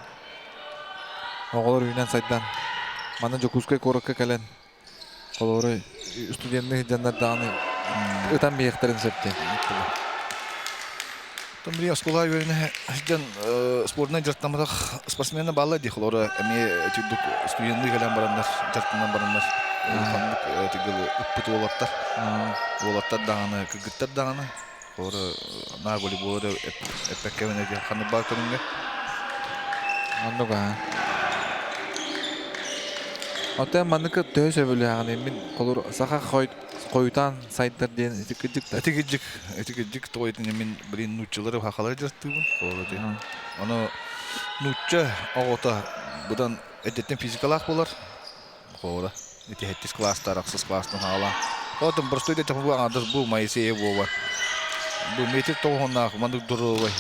оҕолор үүнэн-сайдан манна Дьокуускай куоракка кэлэн холобура студенныы сылдьаннар даҕаны ытан биһиэхтэрин сөп диэн. Оттон билигин оскуолаҕа үөрэнэ сылдьан спордунан дьарыктамматах спортсменнар бааллар дии. Холобура, эмиэ итирдик студенныы кэлэн бараннар, дьарыктанан бараннар улаханнык тигил ыппыт уолаттар. Уолаттар даҕаны, кыргыттар даҕаны. Холобура, наа волейбол эрэ эппэккэбин эти ханнык баар көрүҥҥэ. Оннук аа. Оттон маннык төһө сөбүлээҕиний? Мин холобур саха хойутаан сайдар диэн ити кырдьык да? Ити кырдьык, ити кырдьык тоҕо итини мин блин нууччалары хахалары дьарыктыыбын. Ону нуучча оҕото быдан эрдэттэн физикалаах буолар. Холобура, ити сэттис класстар, ахсыс класстан хаалаан. Оттон простой да бу аҥардас бу Моисеев буола. Бу метр тоҕуһуннаах маннык здоровый.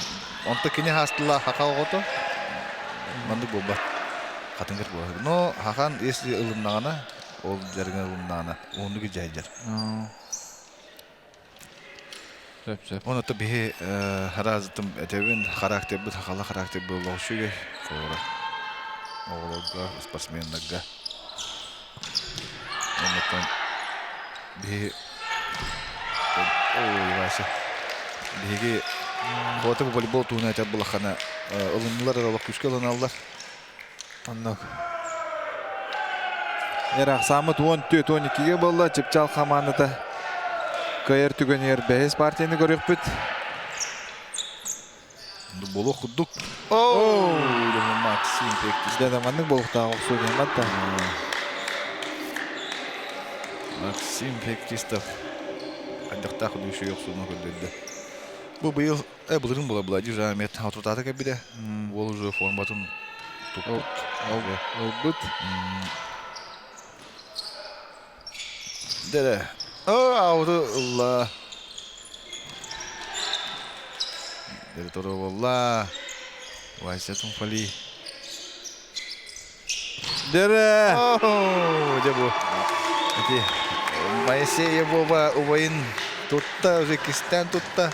Онто кини хаастылаах хаха оҕото маннык буолбат. Хатыҥыр буолар. Но хахан если ылыннаҕына ол дьарыгын ылыннаҕына уһуннук илдьэ Сөп сөп. Оны то биһи хараазытым этэбин характербыт хахала характер буолла үчүгэй холобура оҕолорго спортсменнарга оннуттан биһи ой Вася биһиги Хоту волейбол туһунан этэр булаххана ылыннылар эрэ олох күүскэ ылыналлар Оннук. Эрахсаамыт 14-12-ге буолла. Чыпчаал хамаандата кыайар түгэнигэр бэһис партияны көрүөхпүт. Болуох курдук. Оо, Максим Пектис. Дьэ, маннык буолуохтаах охсуу диэн да. Максим Феоктистов хайдахтаах үчүгэй охсууну көрдөрдө. Бу быйыл э былырын була була Жамет отутаата кэлбитэ. Уол уже форматын туппут. Ылбыт. Дере. О, ауту ылла. Дере торо болла. Вася Тумфали. Дере! О, дьэ бу. Ити Моисея Вова убайын тутта, уже кистээн тутта.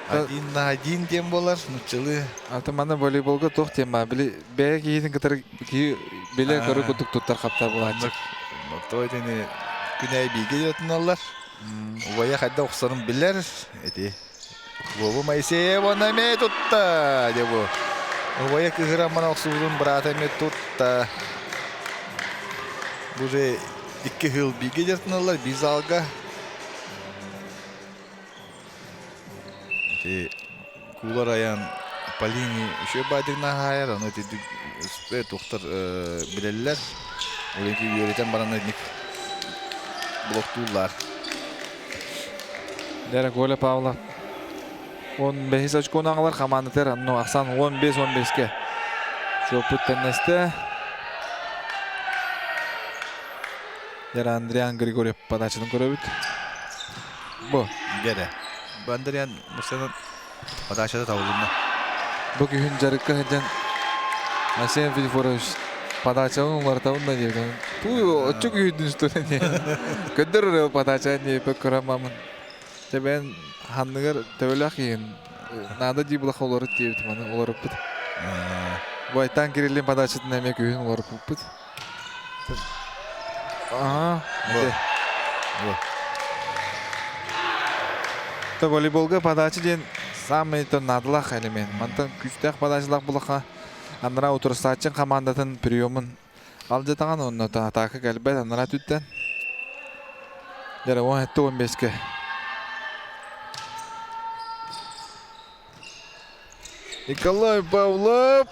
Один на один диэн буолар, нуччалыы. Аты манна волейболга туох диэн баа, били бэйэ киһитин кытары киһи билэ көрө курдук туттар хаптар булааччы. Той итини күнэй бииргэ дьотуналлар. Убайа хайда охсорун билэр. Ити Вова Моисеев уонна эмиэ тутта дьэ бу. Убайа кыһыран мана охсубутун быраата эмиэ тутта. Бу же икки хыл бииргэ дьартыналлар биир залга. Ити куулар айан Полини үчүгэй баайдык наһаайар, аны ити туохтар билэллэр. Ол үөрэтэн баран ник блоктууллар. Дера Коля Павлов 15 очкону аҕалар хамаандатыгар анно ахсан 15-15-ке чуоппут тэннэстэ. Дера Андриан Григорьев подачатын көрөбүт. Бу. Дere. Бу Андриан Мусанын подачата табылынна. Бу күһүн дьарыкка сылдьан Арсен Филиппович подачабын уларытабын да диэбит. Туу оччо күүһүрдүн устуна диэн. Көрдөр эрэ подача диэбиппэт көрөн мамын. Дьэ бэйэн ханныгар төбөлөөх киһин наада дии булаха олорут диэбитим аны олоруппут. Бу Айтан Кириллин подачатын эмиэ күһүн олоруппуппут. Ага. То волейболга подача диэн самый то наадалаах элемент. Мантан күүстээх подачалаах булаха анараа утарсааччын командатын приемун алдьатаҕын онно атака кэлбэт анараа түттэн. Дьэ 17-15-ке. Николай Павлов.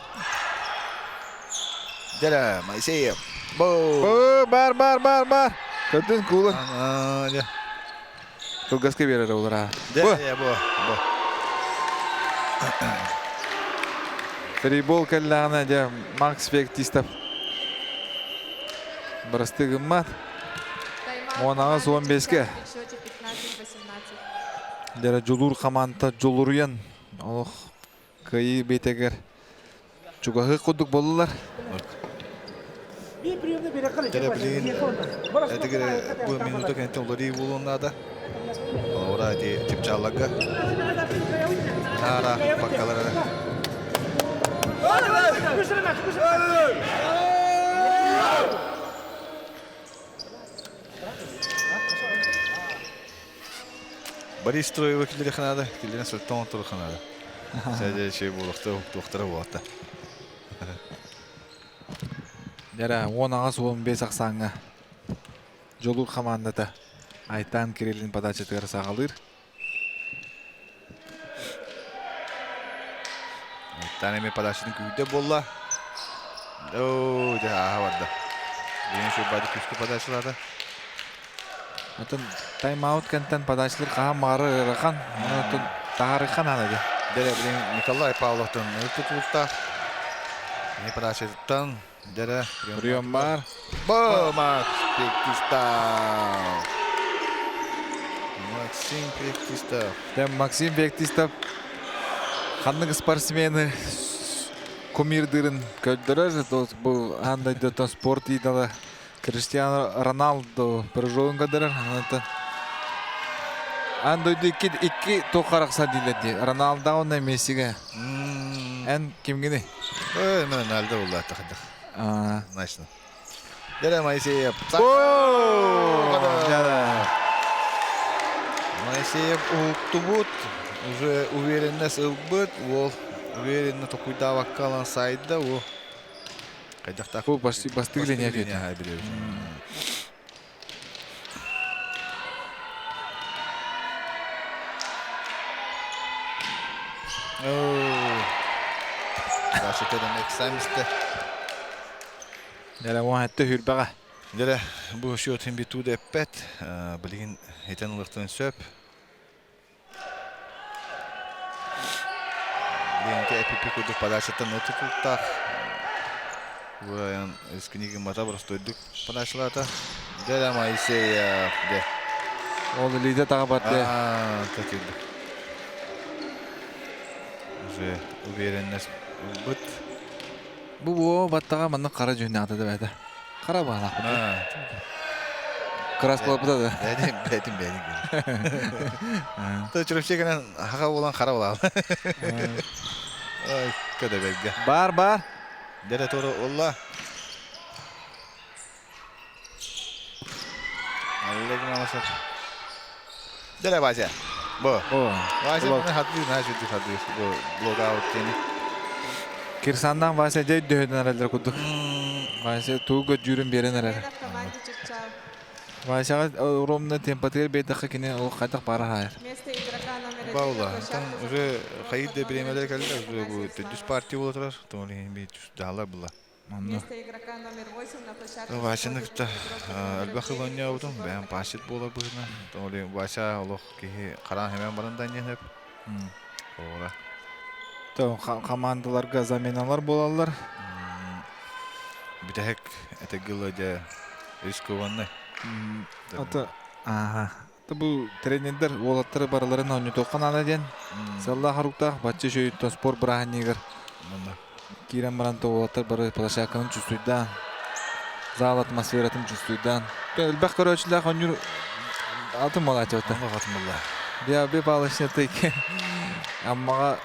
Дьэ, Моисеев. Бу. Бар, бар, бар, бар. Көрдүн куулун. Кылгаска биэрэр олара. Дьэ, бу. Бу. Фрибол кэллэҕинэ дьэ Макс Феоктистов бырастыы гыммат. 18-15-ке. Дьэ, Дьулуур хамаанда дьулуруйан олох кыайыы биэтэгэр чугаһыы курдук буоллулар. Дьэ, билигин этигэр бу минута кэнниттэн уларыы буолуон наада. Ора ити чыпчаалларга наара паккалара Борис Строева киллэриэххэ наада, киллэрэн сылтан оҥотторуохха наада. Сээдьэ шей буолуохта, туохтара буолта. Дьэрэ, 18-15 ахсааҥҥа Дьолур хамаандата Айтан Кириллин подачатыгар саҕалыыр. Айтан эмиэ подачатын күүрдэ буолла. Оо, дьэ ааһа барда. Билигин Шурбади күүскэ подачалаата. Атын тайм-аут кэнтэн подачалар хаһан баҕарар ыарахан, онон таһаарыхан аана Дьэ, билигин Николай Павловтан тутулуктаах. Кини подачатыттан дьэрэ прием бар. Бо, Макс Феоктистов. Максим Феоктистов. Дьэ, Максим Феоктистов ханнык спортсмены кумирдыырын көрдөрөр. Бу аан дойдуттан спорт идола Криштиану Роналду прыжогун көрдөрөр. Онтон аан дойду икки икки туох арахсар дииллэр дии. Роналду уонна Мессигэ. Эн кимгиний? Ой, мен Рональдо буллаатахадах. Значит. Дьэ, Моисеев. Моисеев уһуктубут, уже уверенность ылбыт, уол уверенно токуйдаабакка ылан сайда, о. Хайдахтаах Бу бастык линия линия билебит. Дашетеден экзаменсте. Дәрә уан хүрбәҕэ. Дәрә бу счетын биту деппет. Билигин хитен ылыктын сөп. Ленте эпипи курдук подачаттан тутултаах. Бу айан эскиниги мата простойдук подачалата. Дэрэ Моисеев де. Ол илиитэ таға барды. Аа, такирдик. Уже уверенность ылбыт. Бу бу баттаға манна қара жүнне ата да бәді. Қара бағана. Крас болыпта да. Бәдим, бәдим, бәдим. Та чүрөпчегенен хака болан қара болан. Ай, када бәгге. Бар, бар. Дәрә торы олла. Аллегин аласар. Дәрә Вася. Бу. Вася хатты, на жүдү хатты. Бу блок аут тени. Кирсандан Вася жай дөһөдөн аралар кудук. Вася туга жүрүн берен арар. Васяга ромна темпатер бетаха кине ол кайтак бара хайр. Баула, там уже хайд де бремелер келди, уже бу түс партия боло турар. Толи би түс далар була. Вместо игрока номер 8 на площадку Васяны кытта элбэх ылоння бутун, бэм пасит буола быһына. Толи Вася олох киһи караан хэмэн баран да ньэп. Ора. То командаларга заменалар болалар. Бүтэһик этегилла дьэ рискованный. Ата аха. Та бу тренердер уолаттары барыларын оонньотуохха наада диэн. Сыллаах харуктаах бачча үчүгэйиттэн спорт бырааһынньыгар киирэн баран то уолаттар бары площадканы чувствуйдаан, зал атмосфератын чувствуйдаан. Элбэх көрөөчүлээх оонньуур атын буолааччыбыта. Атын буолла. Биа палочнятык Аммаҕа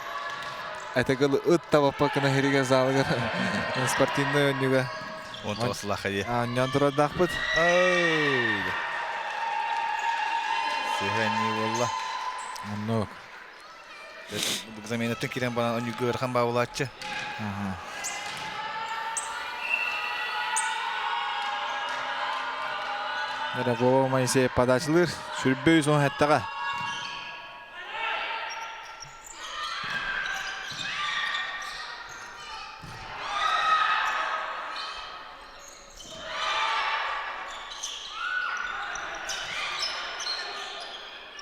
этэгыл ыт табаппакына хиригэ залыгар спортивный оонньууга Он тослаха е. Оонньоон турардаахпыт. Сыһанни буолла. Оннук. Заменаттан кирен банан онньууга ыарахан баабылааччы. Эрэ Вова Моисеев подачалыыр. Сүрбэ үс он хэттэҕэ.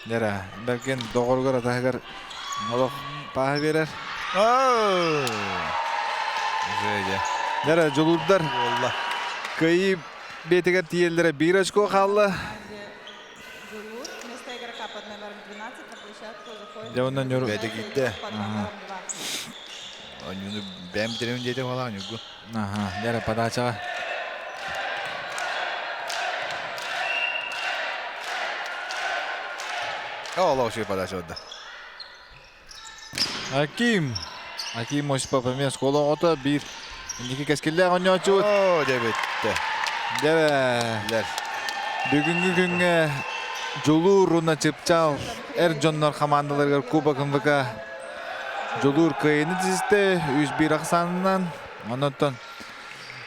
Дэрэ, бэрген доҕоругар атаһыгар олох пааһы биэрэр. Дэрэ, дьулуурдар кыайыы биэтигэр тиийэллэрэ биир очко хаалла. Дьэ, онон ньуру... Бэйдэ киирдэ. Онньуну бэйэм бүтэрэбин диэтэ буолаа Ньургу. Аха, дьэ, подачаҕа. Ол үчүгэй подача барда. Аким. Аким Осипов эмиэ оскуола оҕото биир инники кэскиллээх оонньооччубут. Оо, дьэ бүттэ. Дьэ, бүгүҥҥү күҥҥэ Дьулуур уонна Чыпчаал эр дьоннор хамаандаларыгар Кубок МВК Дьулуур кыайыыны тисистэ 3-1 ахсаанынан. Онон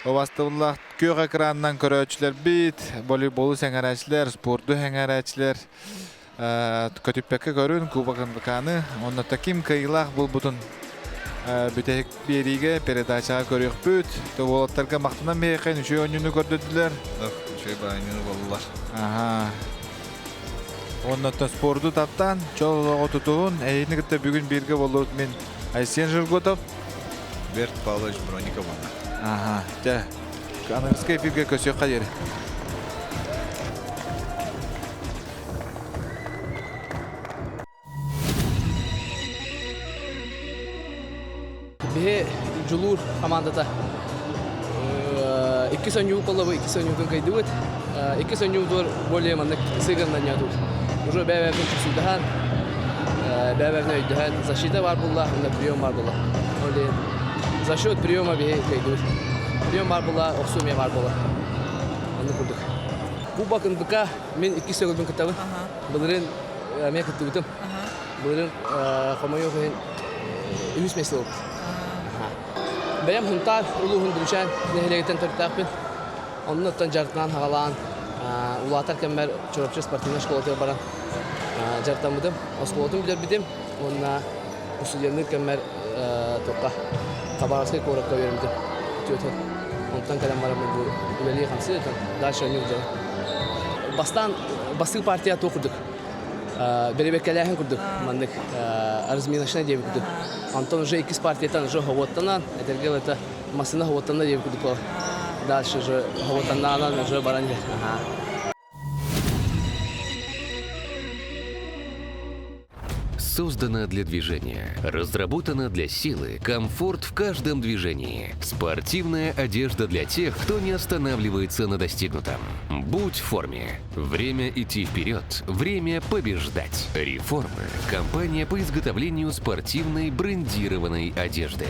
убастабыллаах күөх экранынан көрөөччүлэрбит, волейболу сэҥээрээччилэр, спорду сэҥээрээччилэр көтүппэккэ көрүн Кубок МВК-ны онно таким кыайыылаах буолбутун бүтэһик биэриигэ передачаҕа көрүөхпүт. Уолаттарга махтанан биһиэхэ үчүгэй оонньууну көрдөрдүлэр. Үчүгэй оонньууну буоллулар. Аха. Оннотон спорду таптаан, чол олоҕу тутуһун, эйини кытта бүгүн бииргэ буоллубут мин Айсен Жирготов. Берт Павлович Броников. Аха. Дьэ, аныгыскы эфиргэ көрсүөххэ диэри. Биһи Дьулуур хамаандата иккис оонньуу коллабы иккис оонньуутун кыайдыбыт. Иккис оонньуутугар более маннык сыгыннан ньаатыбыт. Уже бэйэ-бэйэбитин чувствуйдаһан, бэйэ-бэйэбитин өйдөһөн, защита баар буолла, уонна прием баар буолла. Ол иһин за счет приема биһи кыайдыбыт. Прием баар буолла, охсуу эмиэ баар буолла. Оннук курдук. Кубок НБК мин иккис төгүлбүн кыттабын. Былырыын эмиэ кыттыбытым. Былырыын хомойуох иһин үһүс миэстэ буолбут. Бэйэм Хунтаар улууһун Бүлүүчээн нэһилиэгиттэн төрүттээхпин. Онно оттон дьарыктаан хаҕалаан улаатар кэммэр Чурапчы спортивнай школатыгар баран дьарыктаммытым. Оскуолатын бүтэрбитим уонна студенныыр кэммэр туохха Хабаровскай куоракка үөрэммитим. Үтүөтүн. Онтон кэлэн бараммын бу үлэлии хамсыы дальше онньуу дьон. Бастаан бастыҥ партия туох курдук бэрэбиэркэлээһин курдук маннык разминочная диэбит курдук. Онтон уже иккис партиятан уже хоботтанан, этэргэ это массыына хоботтанна диэбит курдук дальше уже хоботаннаанан уже баран иһэр. Создана для движения, разработана для силы, комфорт в каждом движении. Спортивная одежда для тех, кто не останавливается на достигнутом. Будь в форме. Время идти вперед, время побеждать. Реформы. Компания по изготовлению спортивной брендированной одежды.